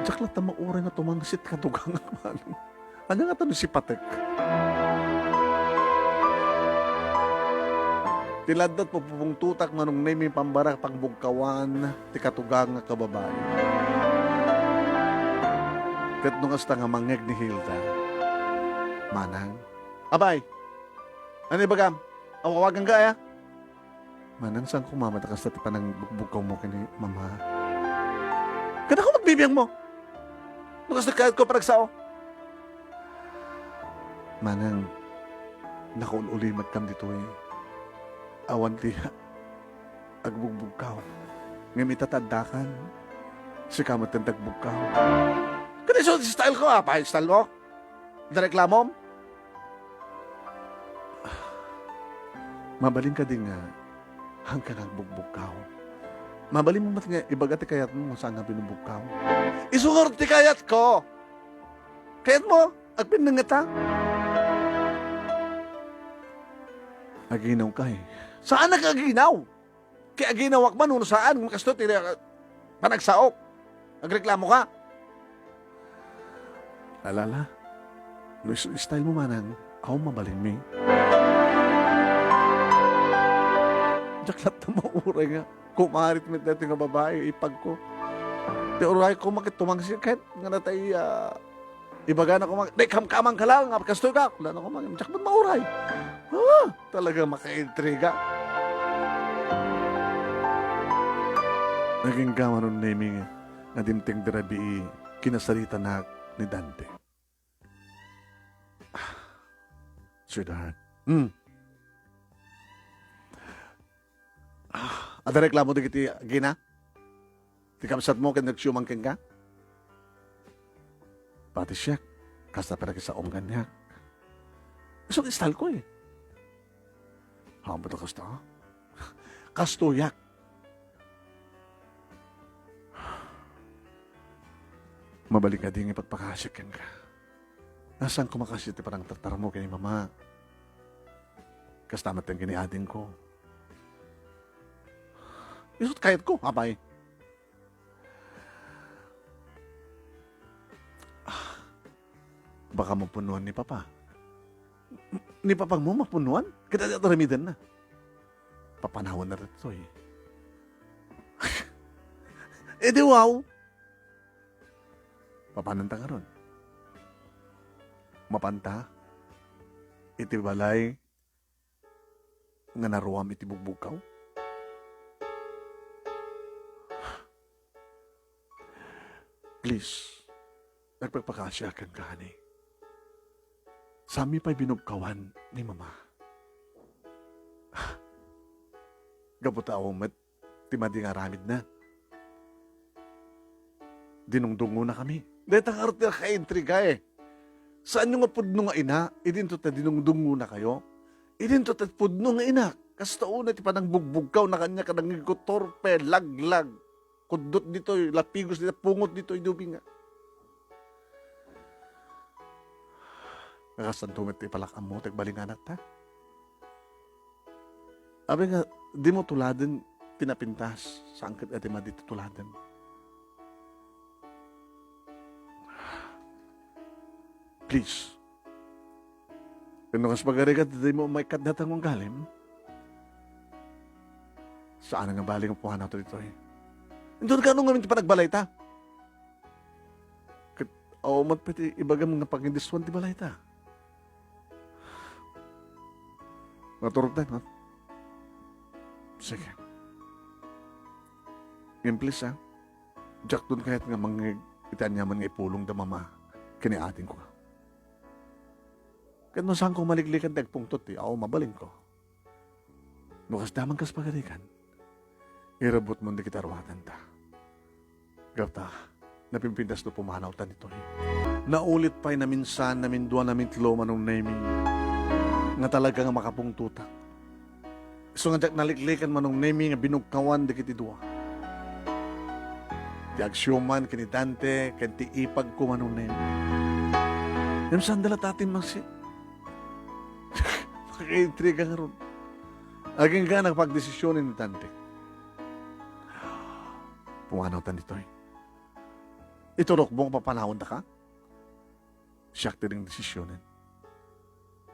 Diak latta mauray nga tumangsit ti katugangak, Manang. Ania ngata no sipatek? Ti laddat pupupungtotak, Manong Nemi, pambarak pangbugkawan ti katugangak a babai. Ket no kasta nga mangngeg ni Hilda, Manang. Abay, ania ibagam? Awawaganka aya? Manang, saan koma met a kasta ti panangbugbugkawmo ken ni Mama? Kadakami agbibiangmo. No kasta kayatko panagsao. Manang, nakaul-ulimetkam ditoy. Awan ti agbugbugkaw. Ngem ita ta addakan, sika met ti agbugkaw. Ket isu ti styleko, apay, stylemo? Adda reklamom? Mabalin kadi nga, haanka nga agbugbugkaw. Mabalinmo met nga ibaga ti kayatmo, saan nga binugbugkaw. Isu ngarud ti kayatko. Kayatmo, agpinneng ngata? Aginawka, eh. Saanak aginaw? Ti aginawak man wenno saan, kastoy ti, ah, panagsaok. Agreklamoka. Alala, no isu stylemo, Manang, awan mabalinmi. Diak latta mauray nga kumarit met daytoy nga babai, ipagko. Ti urayko, makitumangsit ket nga natay, ah, Ibagana koma, "Nay, kamkamangka laeng, kastoyka." Kunana koma, "Diak met mauray." Ah, talaga makaintriga. Nagingga, Manong Nemi, nga dimteng ti rabii kinasaritanak ni Dante. Ah, sweetheart. Hmm. Ah, adda reklamo dagiti agina? Ti kabsatmo ken nagsiuman kenka? Pati siak, kasta pay nakisaom kaniak. Isu ti styleko, eh. Haanmo ta kasta? Kastoyak. Mabalin kadi nga ipagpakasiak kenka? Saan koma kasta ti panangtartarmo ken ni Mama? Kasta met ken ni adingko. Isu't kayatko, apay. Ah, baka mapunnuan ni Papa. Ni Papangmo mapunnuan? Ket adi ti aramidenna? Papanawanna ditoy. Eh, di wow. Papananta ngarud? Mapanta iti balay nga naruam iti bugbugkaw? Please, agpakpakasiak kenka, honey. Saanmi pay binugkawan ni Mama. Gapu ta awan met ti madi nga aramidna. Dinungdungonakami. Dayta ngarud ti nakaintriga, eh. Saanyo nga pudno nga ina, idinto ta dinungdungonakayo? Idinto ta pudno nga ina, kasta unay ti panangbugbugkawna kaniak, kadangigko torpe, laglag, kuddot ditoy, lapigos ditoy, pungot ditoy, dubinga. Nga kasanto met ti palak-ammo, ti agbalinganakta. Apay nga, dimo tuladen ti napintas, saan ket adi madi ti tuladen. Please. Wenno kas pagarigat, dimo maikkat dayta nga ugalim. Saan nga bali nga pumanawta ditoy. Inton kaano ngamin ti panagbalayta? Ket awan met pay ti ibagam nga pangidiswan ti balayta. Naturogtan, ha? Sige. Ngem please, ha? Diakton kayat nga mangngeg iti aniaman nga ipulong da Mama ken ni adingko. Ket no saanko maliklikan ti agpungtot ti aw mabalinko. No kasda man kas pagarigan, irebutmon dagiti aruatanta. Gapu ta, napimpintas no pumanawtan ditoy. Naulit pay naminsan, namindua, namitlo, Manong Nemi, nga talaga nga makapungtotak. Isu nga diak naliklikan, Manong Nemi, nga binugkawan dagiti dua. Ti agsiuman ken ni Dante ken ti ipagko, Manong Nemi. Ngem saanda latta a timmangsit. Nakaintriga ngarud. Agingga, nagpagdesisionen ni Dante. Pumanawtan ditoy. Iturokmo nga papanawendaka? Siak ti nangdesisionen.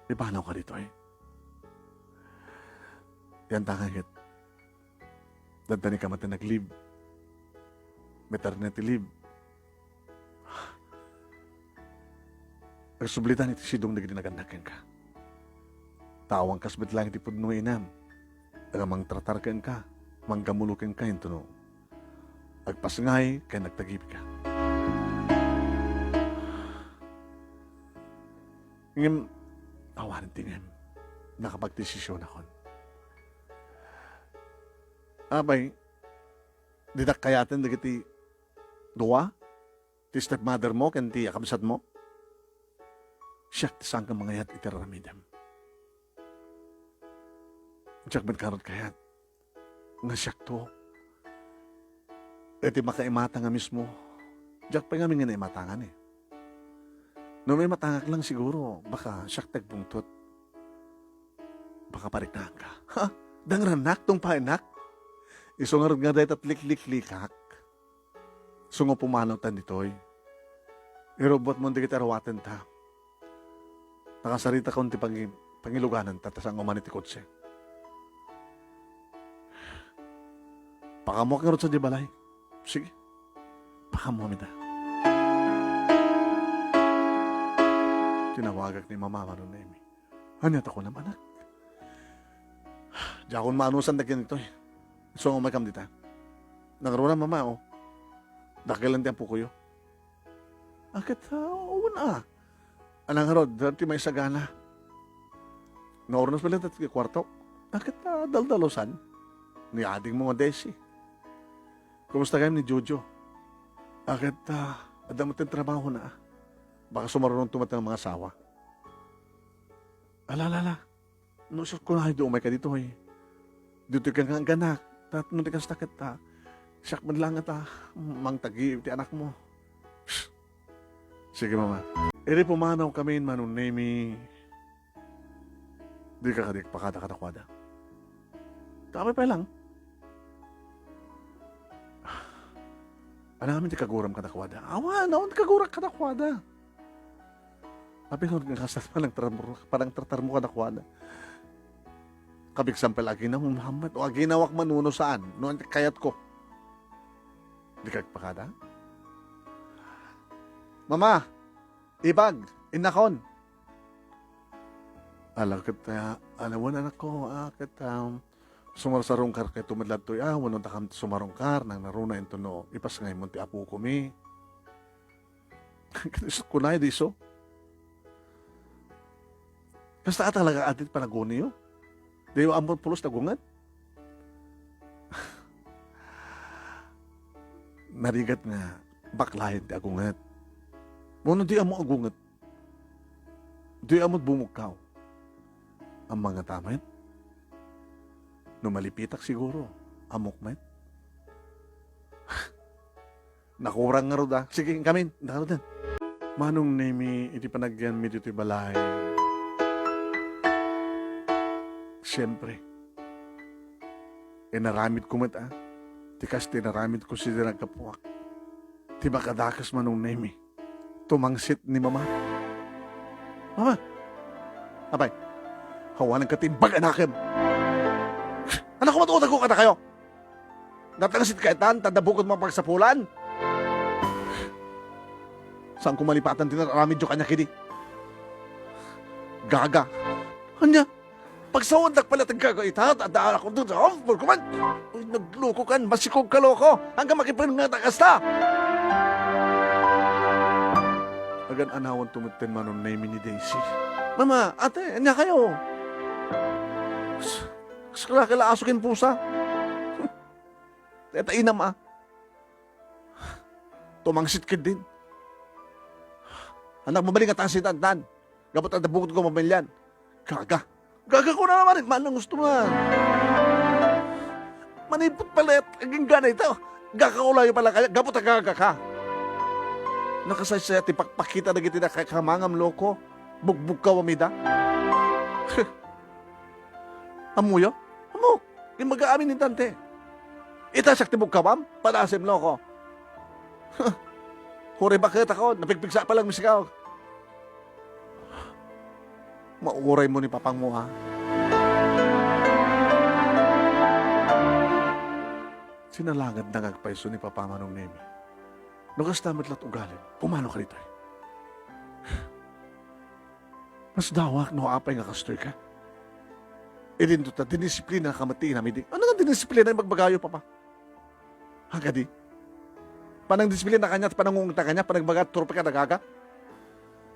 Ipanawka ditoy. Yan ta nga ket. Daddanika met ti nag-leave. Maternity leave. Agsublitan iti sidong dagiti nagannak kenka. Ta awan kas met laeng ti pudno nga inam nga mangtratar kenka, manggamulo kenka, intono agpasngay ken agtagibika. Ngem, awanen ti ngem, nakapagdesisionakon. Apay, dinak kayaten dagiti dua? Ti stepmother mo ken ti akabsat mo? Siak ti saan nga mangayat iti aramidem. Diak met ngarud kayat nga siakto. Iti makaimata nga mismo, diak pay ngamin nga naimatangan eh. No maimatangak lang siguro, baka siak ti agbungtot. Baka pariknaanka. Ha? Dangrannak, tungpaennak? Isu ngarud nga dayta ti likliklikak. Sungo pumanawtan ditoy. Irubbotmon dagiti aruatenta. Nakasaritakon ti pangi-, pangilugananta ta saan nga umanay ti kotse. Pakaammoak ngarud sadiay balay. Sige. Pakaammoam ida. Tinawagak ni Mama Mano Nemi. Ania ta kunam, anak? Diakon maanusan dagitoy. Isu nga umaykam dita. Nangruna, Mama, o. Dakkel ti apokoyo. Aket, ah, wen a. Ania ngarud ti maisagana? Naurnos pay latta ti kuartok. Aket, ah, daldalusan. Ni adingmo nga Desi. Kumusta gayam ni Jojo? Aket, ah, adda met ti trabahona, ah. Baka sumarunonto met nga mangasawa. Ala, ala, ala. No, sus, kunam, di umayka ditoy. Ditoy ka nga agganak. Ta no di kasta ket, ah, siak met laeng ta mangtagi iti anakmo. Shh. Sige, Mama. Idi pumanawkamin, Manong Nemi, dika kadi agpakada kadakuada. Ta apay pay lang. Ania ngamin ti kaguram kadakuada? Awan, awan ti kagurak kadakuada. Apay nga kasta panangtratar-, panangtratarmo kadakuada? Kabigsan pay la aginaw, Muhammad, o aginawak man wenno saan, no ania ti kayatko. Dika agpakada? Mama, ibag, innakon. Ala ket, ah, ala wen, anakko, ah, ket, um, sumarsarungkarkayo met latta, ah, wenno dakam ti sumarungkar, nangngaruna intono ipasngaymo ti apokomi. Ket isu, kunana, di isu. Kasta a talaga adi ti panaguniyo? Diyo ammo pulos ti agunget? Narigat nga baklayen ti agunget. Wenno di ammo agunget? Di ammo bumukkaw? Ammok ngata met? No malipitak siguro, ammok met? Nakurang ngarud, ah. Sige, inkamin. Ngaruden. Manong Nemi, iti panagyanmi ditoy balay, siempre, inaramidko met, ah. Ti kas ti inaramidko sidi naggapuak. Ti makadakes, Manong Nemi, tumangsit ni Mama. Mama! Apay, awanenka ti imbag, anakem! Anakko, matuotago kadakayo! Natangsit kaytan, ta adda bukod mapagsapulan. Saanko malipatan ti nararamidyo kaniak idi. Gaga. Ania? Pagsawandak pala ti gaga ita, ta adda anak ko dun sa hospital ko man. Uy, nagluko kan, masikog ka, loko. Hanggang makipun nga ta kasta. Agan-anawan tumeten Manong Nemi ni Daisy. Mama, ate, ania kayo? Kas-, kas-, kala-, kala aso ken pusa. Teta inam, ah. Tumangsit ket din. Anak, mabali nga tangsit antan. Gapu ta adda bukod ko mamilian. Gaga. Gaga ko na naman, eh. Manang gusto man. Manipot pala, aging gana ito. Gaga ko layo pala kaya. Gapu ta gaga ka. Nakasaysaya ti pakpakita dagiti nakakamangam, loko. Bugbugkaw amida. Ammoyo? Ammok. Imbaga amin ni Tante. Ita siak ti bugkawam? Padasem, loko. Uray baketakon, napigpigsa pa lang misikaw. Mauray mo ni papangmo, a. Sinalanged nga agpayso ni Papa, Manong Nemi. No kasta met la't ugalim, pumano ka ditoy? Mas dawak no apay nga kastoy ka. Idinto ta, dinisiplina ka met ti inam idi. Ano nga dinisiplina yung magbagayo, Papa? Agadi. Panangdisiplina kaniak, panangungta kaniak, panagbaga, turpek a gaga.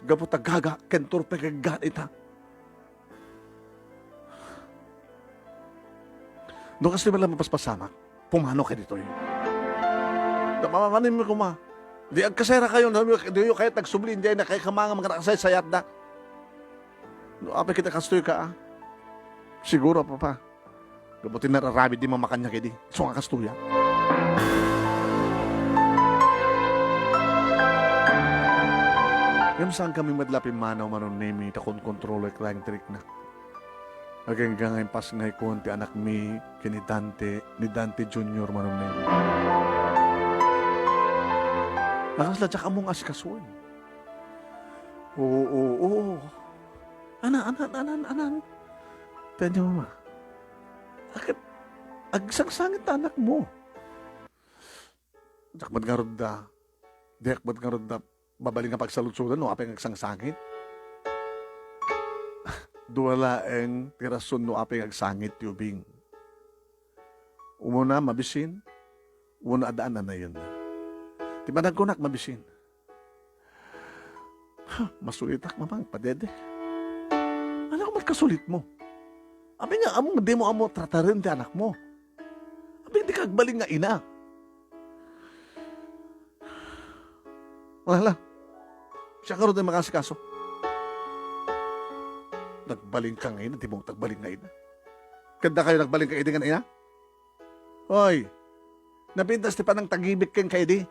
Gapu ta gaga, ken turpek a gaga ita. No kastoy met lang mapaspasamak, pumano ka ditoy. Napamamanim mo kuma. Di agkasera kayo, no, di kayo kahit nagsubli, hindi ay nakaikamanga, mga nakasaysayat da. No, apay kita kastoy ka, a. Siguro, Papa. Gapu ti nararamid ni Mama kaniak idi. Isu nga kastoy a. Ngem saan kami met la pimmanaw, Manong Nemi, ta konkontrolek laeng ti rikna. Agingga nga impasngayko ti anakmi ken ni Dante, ni Dante Junior, Manong Nemi. Nakasla, diak ammo nga asikasuen. Oo, oo, oo. Ana, ana, ana, ana. Tanya, Mama. Akat, agsangsangit ta anakmo. Diak met ngarud da. Diak met ngarud da mabalin nga pagsaludsodan no apay nga agsangsangit. Dua laeng ti rason no apay nga agsangit ti ubing. Umuna, mabisin, wenno adda a nanayon. Ti panagkunak, mabisin. Huh, masulitak, Mama, padede. Ano ka met kasulitmo? Abi nga, ammo, dimo ammo trataren ti anakmo. Abi, dika agbalin nga ina. Wala. Siak ngarud ti makaasikaso. Nagbalin ka nga ina, dimo agbalin nga ina. Ket dakayo nagbalin ka idi nga ina? Oy, napintas ti panangtagibek kenka idi.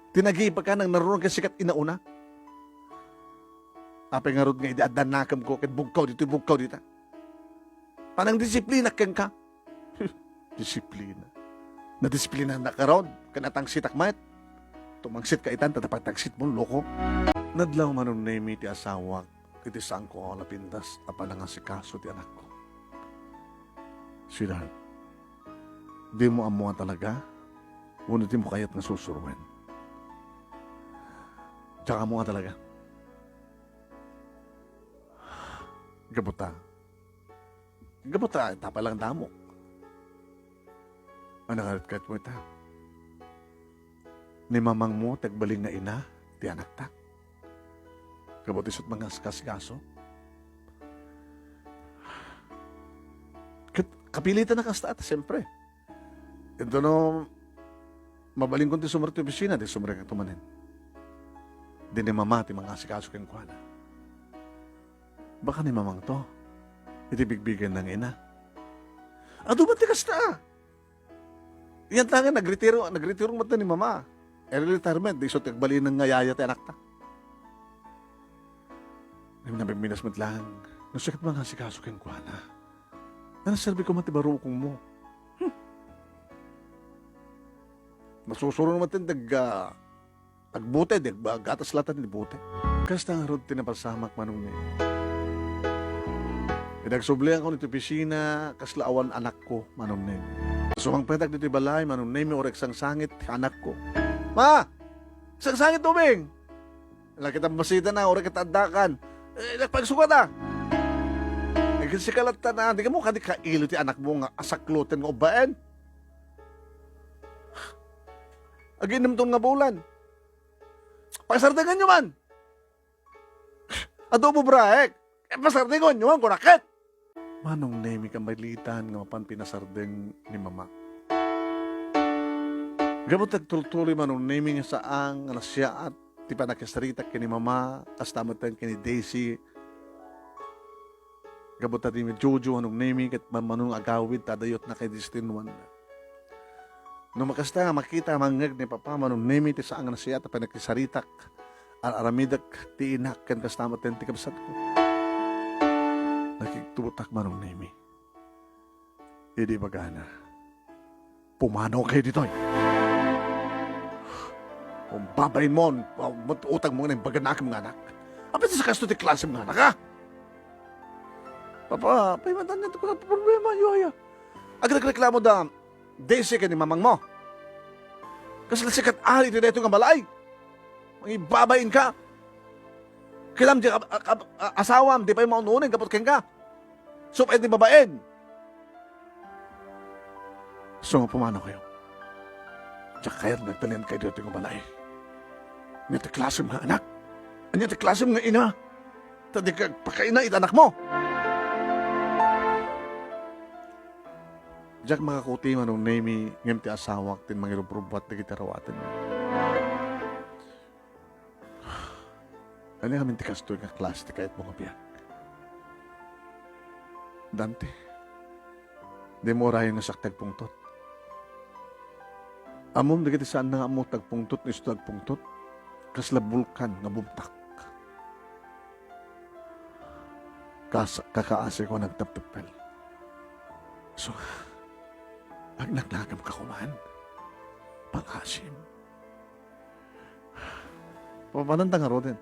Ti nagibek ka nang narurong ken sika ti inauna. Apay ngarud nga idi adda nakemko ket bugkaw ditoy, bugkaw dita. Panangdisiplina kenka. Disiplina. Nadisiplinak ngarud, ken atangsitak met. Tumangsit ka itan, ta napagtangsit mo, loko. Nadlaw, Manong Nemi, ti asawak iti saanko a napintas a panangasikaso ti anakko. Sweetheart, dimo ammo a talaga wenno dimo kayat nga sursuruen? Diak ammo a talaga. Gapu ta, gapu ta, tapay lang damok. Ano nga ket mo ita? Ni mamangmo ti agbalin nga ina ti anakta. Gapu ti isut' mangaskasikaso. Ket kapilitan a kasta, ta siempre. Ento no, mabalinkon ti sumrek ti opisina, di sumrekto manen. Di ni mama ti mangasikaso kenkuana. Baka ni mamangto. Iti bigbigen nang ina. Adu met ti kasta. Yan tangan, nagretiro, nagretiro met ni mama. Early retirement, di isu ti agbalin nga yaya ti anakta. Ngem napimpinas met lang, no sikat mangasikaso kenkuana. Nanaserbi koma ti barukongmo. Hmm. Masusuron met ti dag-, ah, agbute, di agba-, gatas latan ti bute. Kasta ngarud ti napasamak, Manong Nemi. Idi agsublianko iti opisina, kasla awan anakko, Manong Nemi. Sumangpetak ditoy balay, Manong Nemi, uray agsangsangit ti anakko. Ma! Agsangsangit ti ubing! Lakit a masita na, uray ket addakan. Eh, nagpagsukata. Eh, ket sika latta na, di ka mo kadi kailo ti anakmo nga asakloten nga ubbaen? Aginimton nga bulan. Pasardenganyo man. Adobo braek. Eh, pasardenganyo man, kunak ket. Manong Nemi, kamalitan nga mapan pinasardeng ni mama. Gapu ti agtultuloy, Manong Nemi, nga saan nga nasiaat ti pannakisaritak ken ni mama, kasta met ken ni Daisy. Gapu ta ni Jojo, Manong Nemi, ket mamano nga agawid ta adayot na kay Daisy ti nuan. No makasta nga makita, mangngeg ni Papa, Manong Nemi, ti saan nga nasiaat a pannakisaritak, ar-aramidek ti inak ken kasta met ti kabsatko. Nakigtutak, Manong Nemi. Idi ibagana, "Pumanaw kayo ditoy." O babain mo, o, utang mo nga imbaganakem nga anak. Apay ti sa kasto ti klasem nga anak, ha? Papa, paimadan niya ti problema, yu aya. Agreklamo da, Daisy ken ni mamang mo. Kasla sikat ari ti daytoy nga balay. Mangibabain ka. Kinam di ka, a, a, a, asawam, di pay maun-unen, kapot kenka. Supay ti babaen. So, nga pumanaw kayo. Diak kayat nga agtalian kayo ditoy nga balay. Ania ti klasem nga anak? Ania ti klasem nga ina? Ta di ka pakaina iti anak mo. Diak makakuti, Manong Nemi, ngem ti asawak ti mangirubrubbuat dagiti arawatenmo. Ania ngamin ti kastoy nga klase ti kayatmo nga biag? Dante, dimo urayen nga siak ti agpungtot. Ammom dagiti saanna nga ammo ti agpungtot no isu ti agpungtot. Kasla bulkan nga bumtak. Kas-, kakaasiko a nagtapteppel. So, agnagnagam ka koman. Pangaasim. Papananta ngaruden.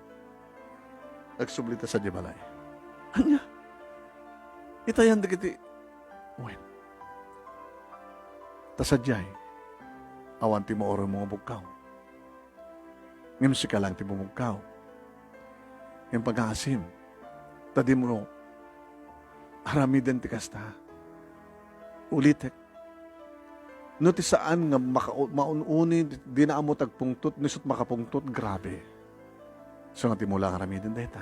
Agsubli ta sadiay balay. Ania? Itayan dagiti, wen. Ta sadiay, awan ti mauraymo nga bugkaw. Ngem sika lang ti bumugkaw. Ngem pangaasim, ta dimo aramiden ti kasta. Ulitek, no ti saan nga maka-, maun-uni, di, dina ammo ti agpungtot, no isut makapungtot, grabe. So nga dimo lang aramiden dayta.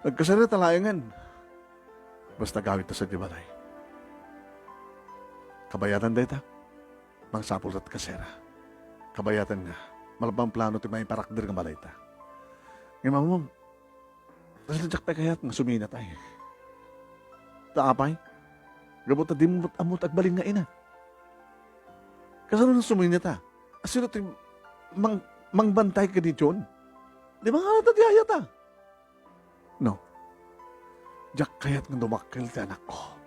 Agkasarita laengen. Basta agawidta sadiay balay. Kabayatan dayta. Mangsapulta ti kasera. Kabayatan nga, malabang plano ti maiparakder nga balayta. Ngem ammom, kasla diak pay kayat nga suminatay. Ta apay? Gapu ta dimo met ammo ti agbalin nga ina. Kasano nga suminata? Asino ti mang-, mangbantay ken ni John? Di mangarata ti ayata. No. Diak kayat nga dumakkel ti anakko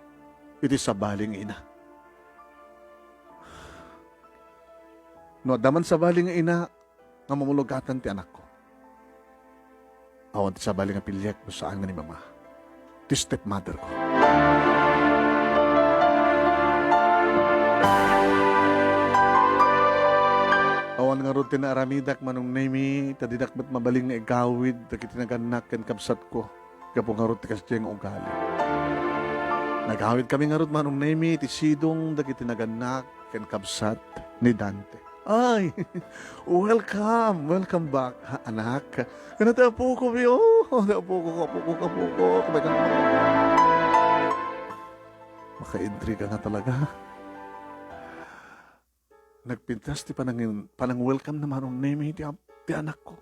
iti sabali nga ina. No adda man sabali nga ina nga mamulugatan ti anakko, awan ti sabali nga piliek no saan nga ni mama, ti stepmother ko. Awan ngarud ti naaramidak, Manong Nemi, ta dinak met mabalin nga igawid dagiti nagannak ken kabsatko gapu ngarud ti kasdiay nga ugali. Nagawidkami ngarud, Manong Nemi, iti sidong dagiti nagannak ken kabsat ni Dante. Ay, welcome, welcome back, ha, anak. Ano ti apoko, Bio? Ano ti apoko, apoko, apoko, kabay ka. Makaintriga nga talaga. Nagpintas ti panang-, panang-welcome na, Manong Nemi, ti ap-, ti anakko.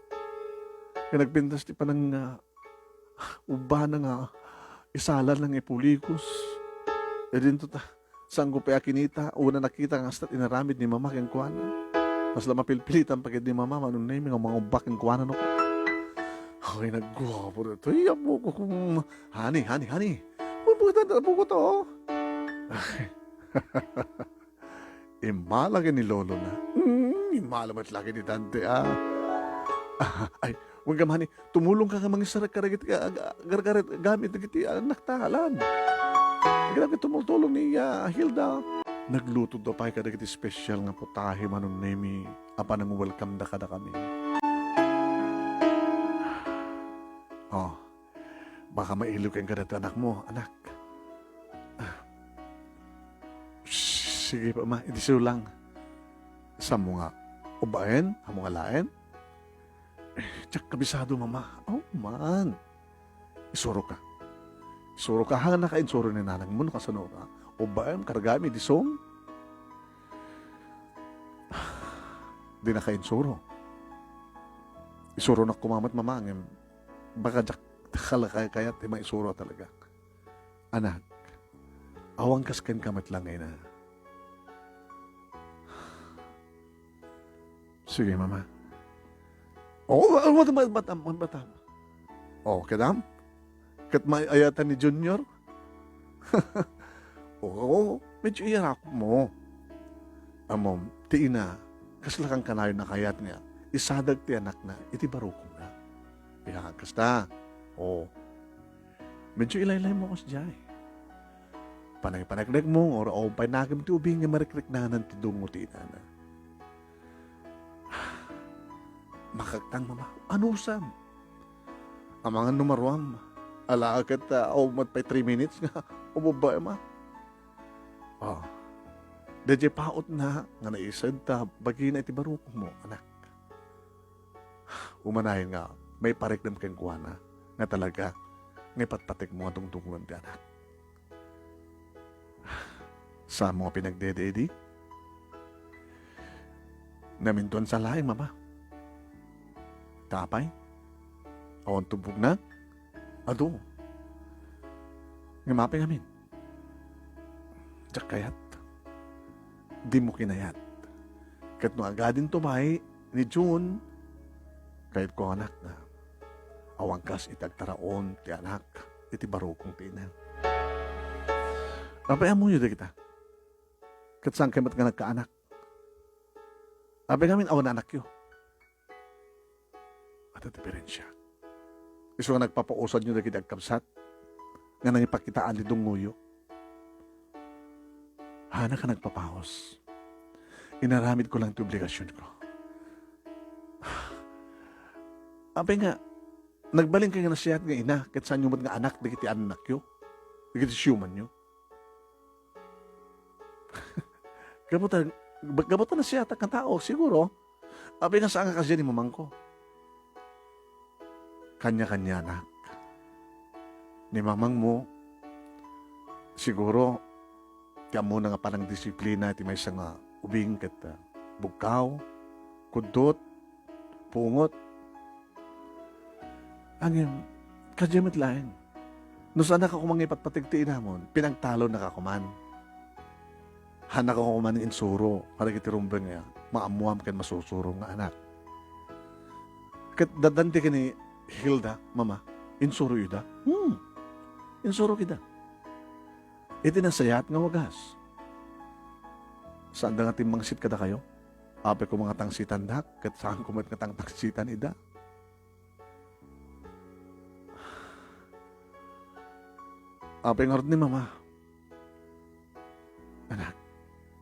Ken nagpintas ti panang, ah, ubbana nga isala nga ipulikos. E dinto ta, saanko pay a kinita, una nakita nga kasta ti inaramid ni mama kenkuana. Kasla mapilpilitan pay ket ni mama, Manong Nemi, nga mangubba kenkuana no. Ay, nagguapo daytoy, apoko, kum-, honey, honey, honey. Apoko to, apoko to. Immala ken ni lolona. Hmm, immala met la ken ni Dante, ah. Ah, ay, wen ka, honey, tumulong ka nga mangisarek kadagiti, ah, ah, gargaret gamit dagiti annakta, alam. Grabe tumultulong ni, ah, Hilda. Nagluto da pay kadagiti special nga putahe, Manong Nemi, a panang-welcome da kadakami. Oh, baka mailo kenka dayta anakmo, anak. Ah. Sige pa, ma, idi sulang. Saanmo nga ubbaen? Ammom nga alaen? Eh, diak kabisado, mama. Oh, man. Isuroka. Isuroka, ha, nakainsuro ni nanangmo, no kasano nga ubbaem, kargaem, idi suom? Di nakainsuro. Isuronak koma met, mama, ngem baka diak kala kay-, kayat ti maisuro talaga. Anak, awan kas kenka met la nga ina. Sige, mama. Oh, oh, mata, mata, mata, mata. Oh, kadam? Ket maay-ayatan ni Junior? Oo, medyo iyarakmo. Ammom, ti ina, kasla kankanayon a kayat nga isadag ti anakna iti barukongna. Ya, kasta. O, medyo ilaylaymo kasdiay. Panagpanagdagmo, nga ura-, o, pay nakem ti ubing nga marikriknanan ti dungo ti inana. Makagtang, mama. Anusam? Amangan no maruam. Ala ket, ah, aw met pay three minutes nga umubba, ma. Oh. Daydiay pautna nga naised ta bagina iti barukongmo, anak. Umanayon nga maipariknam kenkuana nga talaga nga ipatpatikmo nga dungdungngen ti anak. Saanmo nga pinagdede idi? Namintuan sa laeng, mama. Tapay? Awan tumbogna? Adu. Ngem apay ngamin? Diak kayat. Dimo kinayat. Ket no agadinto pay ni June, kayatko, anak, nga awan kas iti agtaraon ti anak iti barukong ti ina. Apay ammoyo dagita? Ket saan kay met nga nagkaanak? Apay ngamin awan anakyo? Adda diferensia. Isu nga nagpapausanyo dagiti agkabsat nga nangipakitaan ti dungoyo. Hanak a nagpapaus. Inaramidko lang ti obligasionko. Apay nga, nagbalin kay nga nasayaat nga ina, ket saanyo met nga anak dagiti annakyo, dagiti siumanyo. Gapu ta, gapu ta nasayaat nga tao, siguro. Apay nga saan nga kasdiay ni mamangko? Kanya-kanianak. Ni mamangmo, siguro, ti ammona nga panangdisiplina iti maysa nga ubing ket, ah, bugkaw, kuddot, pungot. Ngem, kasdiay met laeng. No saannak a koma nga ipatpateg ti inamon, pinagtalonnaka koman. Haannak a koma nga insuro kadagiti rumbeng nga maammoam ken masursurom nga anak. Ket da Dante ken ni Hilda, mama, insuroyo ida? Hmm. Insurok ida. Iti nasayaat nga wagas. Saanda nga timmangsit kadakayo? Apay koma nga tangsitandak, ket saanko met nga tangtangsitan ida. Apay ngarud ni mama? Anak,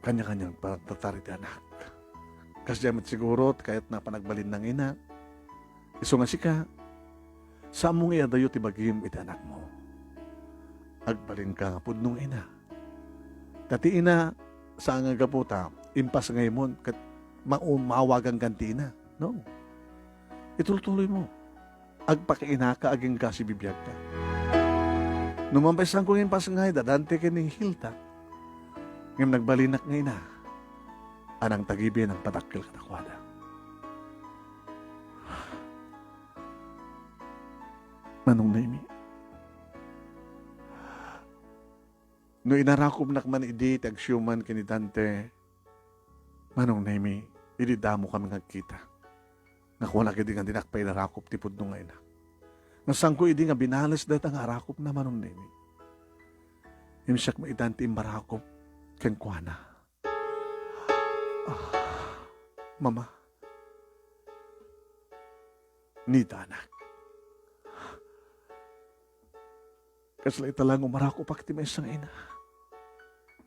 kanya-kaniang panagtartar iti anak. Kasdiay met siguro ti kayatna a panagbalin nga ina. Isu nga sika, saanmo nga iadayo ti bagim iti anakmo. Agbalinka nga pudno nga ina. Ta ti ina, saan nga gapu ta impasngaymon ket ma-, maawagankan ti ina. No. Itultuloymo. Agpakainaka agingga sibibiagka. No man pay saanko nga impasngay da Dante ken ni Hilda, ngem nagbalinak nga ina, a nangtagibi a nangpadakkel kadakuada. Manong Nemi, no inarakupnak man idi ti agsiuman ken ni Dante, Manong Nemi, idi damokami nga agkita, nga kunak idi nga dinak pay inarakup ti pudno nga ina. Nga saanko idi nga binales dayta nga arakupna, Manong Nemi. Ngem siak maitan ti immarakup kenkuana. Ah, mama. Nita, anak. Kasla ita laeng umarakupak ti maysa nga ina.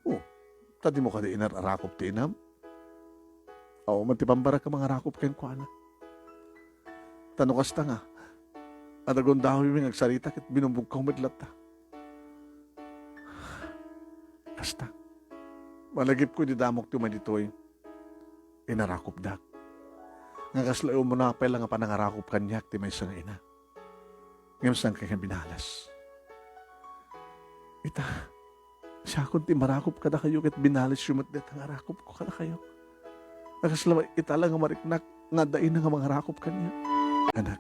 Oh, ta dimo kadi inarakup ti inam? Awan man ti pambaraka mangarakup kenkuana. Ta no kasta nga, adda gundawaymi nga agsarita ket binumbogkaw met latta. Kasta, malagipko idi damok ti umay ditoy, inarakupdak. Nga kasla umuna pay la nga panangarakup kaniak ti maysa nga ina. Ngem saan kay nga binales? Ita, siakon ti marakup kadakayo ket binalesyo met dayta nga arakupko kadakayo. Nga kasla ita la nga mariknak nga adda ina nga mangarakup kaniak. Anak,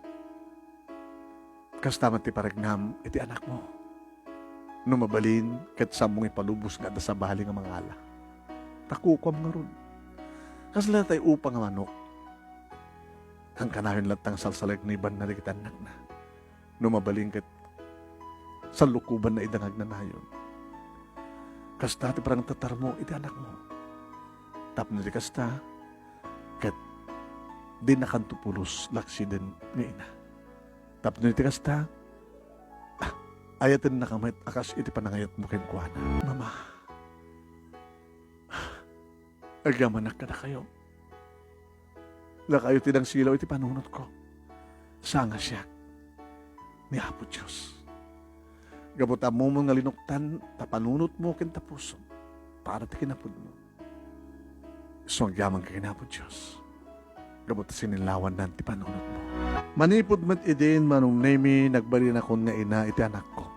kasta met ti pariknam iti anakmo. No mabalin, ket saanmo nga ipalubos nga adda sabali nga mangala. Ta kukuam ngarud. Kasla tay upa nga manok. Kankanayon latta nga salsalagnibanna dagiti annakna. No mabalin ket sallukobanna ida nga agnanayon. Kasta ti panangtatarmo iti anakmo. Tapno iti kasta, ket dinakanto pulos laksiden nga ina. Tapno iti kasta, ah, ayatennaka met a kas iti panangayatmo kenkuana. Mama, agyamanak kadakayo. Dakayo ti nangsilaw iti panunotko. Saan nga siak ni Apo Dios. Gapu ta ammom nga linuktan ta panunotmo ken ta pusom para ti kinapudmo. Isu agyamanka ken Apo Dios. Gapu ta sininlawannan ti panunotmo. Manipud met idin, Manong Nemi, nagbalinakon nga ina iti anakko.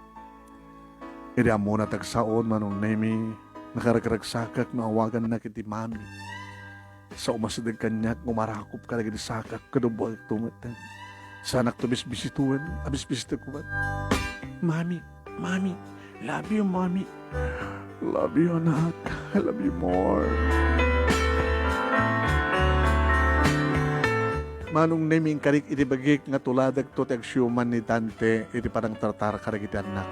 Idi ammona ti agsaon, Manong Nemi, nakaragragsakak no awagannak iti mami. Sao masideg kaniak, umarakop kadagiti sakak, kadagiti buakto met. Saanakto bisbisitoen, a bisbisitek met. Mami, Mami, love you, Mami. Love you, anak. I love you more. Manong Nemi, inkarik iti bagik nga tuladekto ti agsiuman ni Dante iti panangtartar kadagiti annak.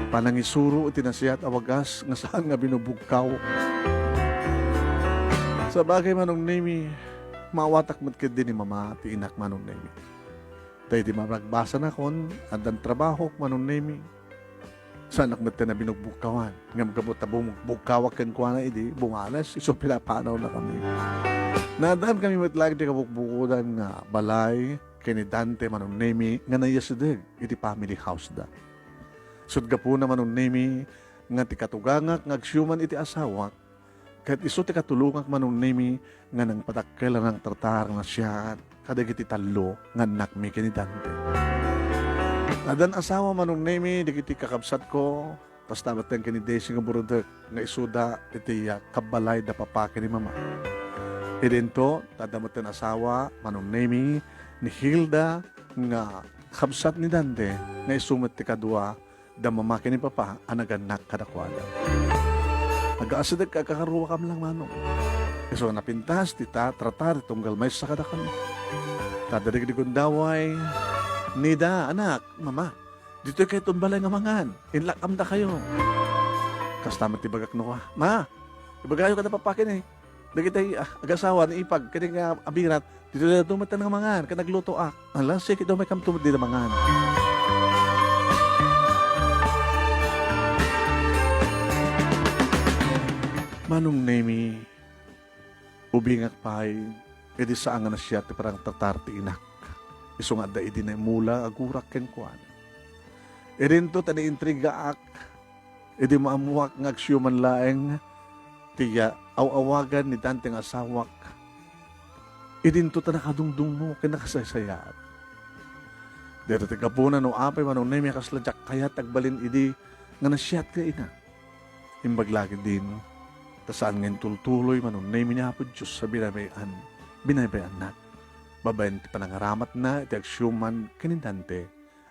Panangisuro iti nasiat a wagas nga saan nga binubugkaw. Sabagay, Manong Nemi, maawatak met ketdi ni Mama ti inak, Manong Nemi. Ta idi mabagbasanakon, addan trabahok, Manong Nemi. Saanak met ti nabinugbugkawan. Ngem gapu ta bumugbugkawak kenkuana idi, bumales, isu pinapanawnakami. Naaddankami met laeng ti kabukbukodan nga balay ken ni Dante, Manong Nemi, nga naiyasideg iti family house da. Isut' gapuna, Manong Nemi, nga ti katugangak nga agsiuman iti asawak, ket isu ti katulongak, Manong Nemi, nga nangpadakkel a nangtartar a nasiat kadagiti tallo nga annakmi ken ni Dante. Addan asawa, Manong Nemi, dagiti kakabsatko, kasta met ken ni Daisy nga burodek nga isuda iti, ah, kabbalay da papa ken ni mama. Idinto, ta adda met asawa, Manong Nemi, ni Hilda nga kabsat ni Dante, nga isu met ti kadua da mama ken ni papa a nagannak kadakuada. Agaasidek a kakaruakam lang, Manong. Isu a napintas ti ta-, tratar ti tunggal maysa kadakami. Ta dagiti gundaway, nida, anak, mama, ditoy kayton balay nga mangan. Inlak-amdakayo. Kasta met ti bagak no, Ma, ibagayo kada papa ken ni dagiti, ah, agasawa ni ipag, ken nga abirat, ditoy da met nga mangan, ken naglutoak. Ala, sige, daw may kamto met dida mangan. Manong Nemi, ubingak pay, idi saan nga nasiat ti panangtartar ti inak. Isu nga adda idi naimula, agurak kenkuana. Idinto ta naintrigaak, idi maammuak nga agsiuman laeng ti, ah, aw-awagan ni Dante nga asawak. Idinto ta nakadungdungmo ken nakasaysayaat. Dayta ti gapuna no apay, Manong Nemi, a kasla diak kayat agbalin idi nga nasiat nga ina. Imbag la ketdin, ta saan nga intultuloy, Manong Nemi, ni Apo Dios a binaybay-an, binaybay-annak babaen ti panangaramatna iti agsiuman ken ni Dante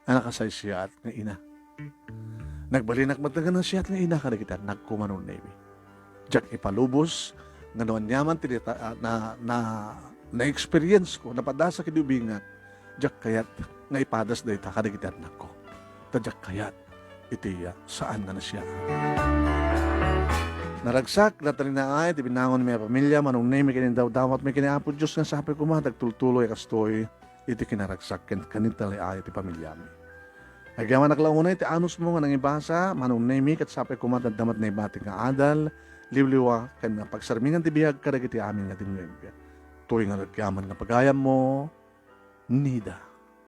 a nakasaysayaat nga ina. Nagbalinak met nga nasiat nga ina kadagiti annakko, Manong Nemi. Diak ipalubos nga no aniaman ti dita-, ah, na, na, na-experience ko, napadasa ken ni ubingak, diak kayat nga ipadas dayta kadagiti annakko. Ta diak kayat iti, ah, saan nga nasiat. Naragsak, natarinaay ti binangonmi a pamilia, Manong Nemi, ken indawdawatmi ken ni Apo Dios nga sapay koma ti agtultuloy a kastoy iti kinaragsak ken kanitaliay ti pamiliami. Agyamanak la unay ti anusmo nga nangibasa, Manong Nemi, ket sapay koma ti adda met naibati nga adal, liwliwa, ken pagsarmingan ti biag kadagiti amin nga dimngeg. Toy nga agyaman nga pagayammo, Nida.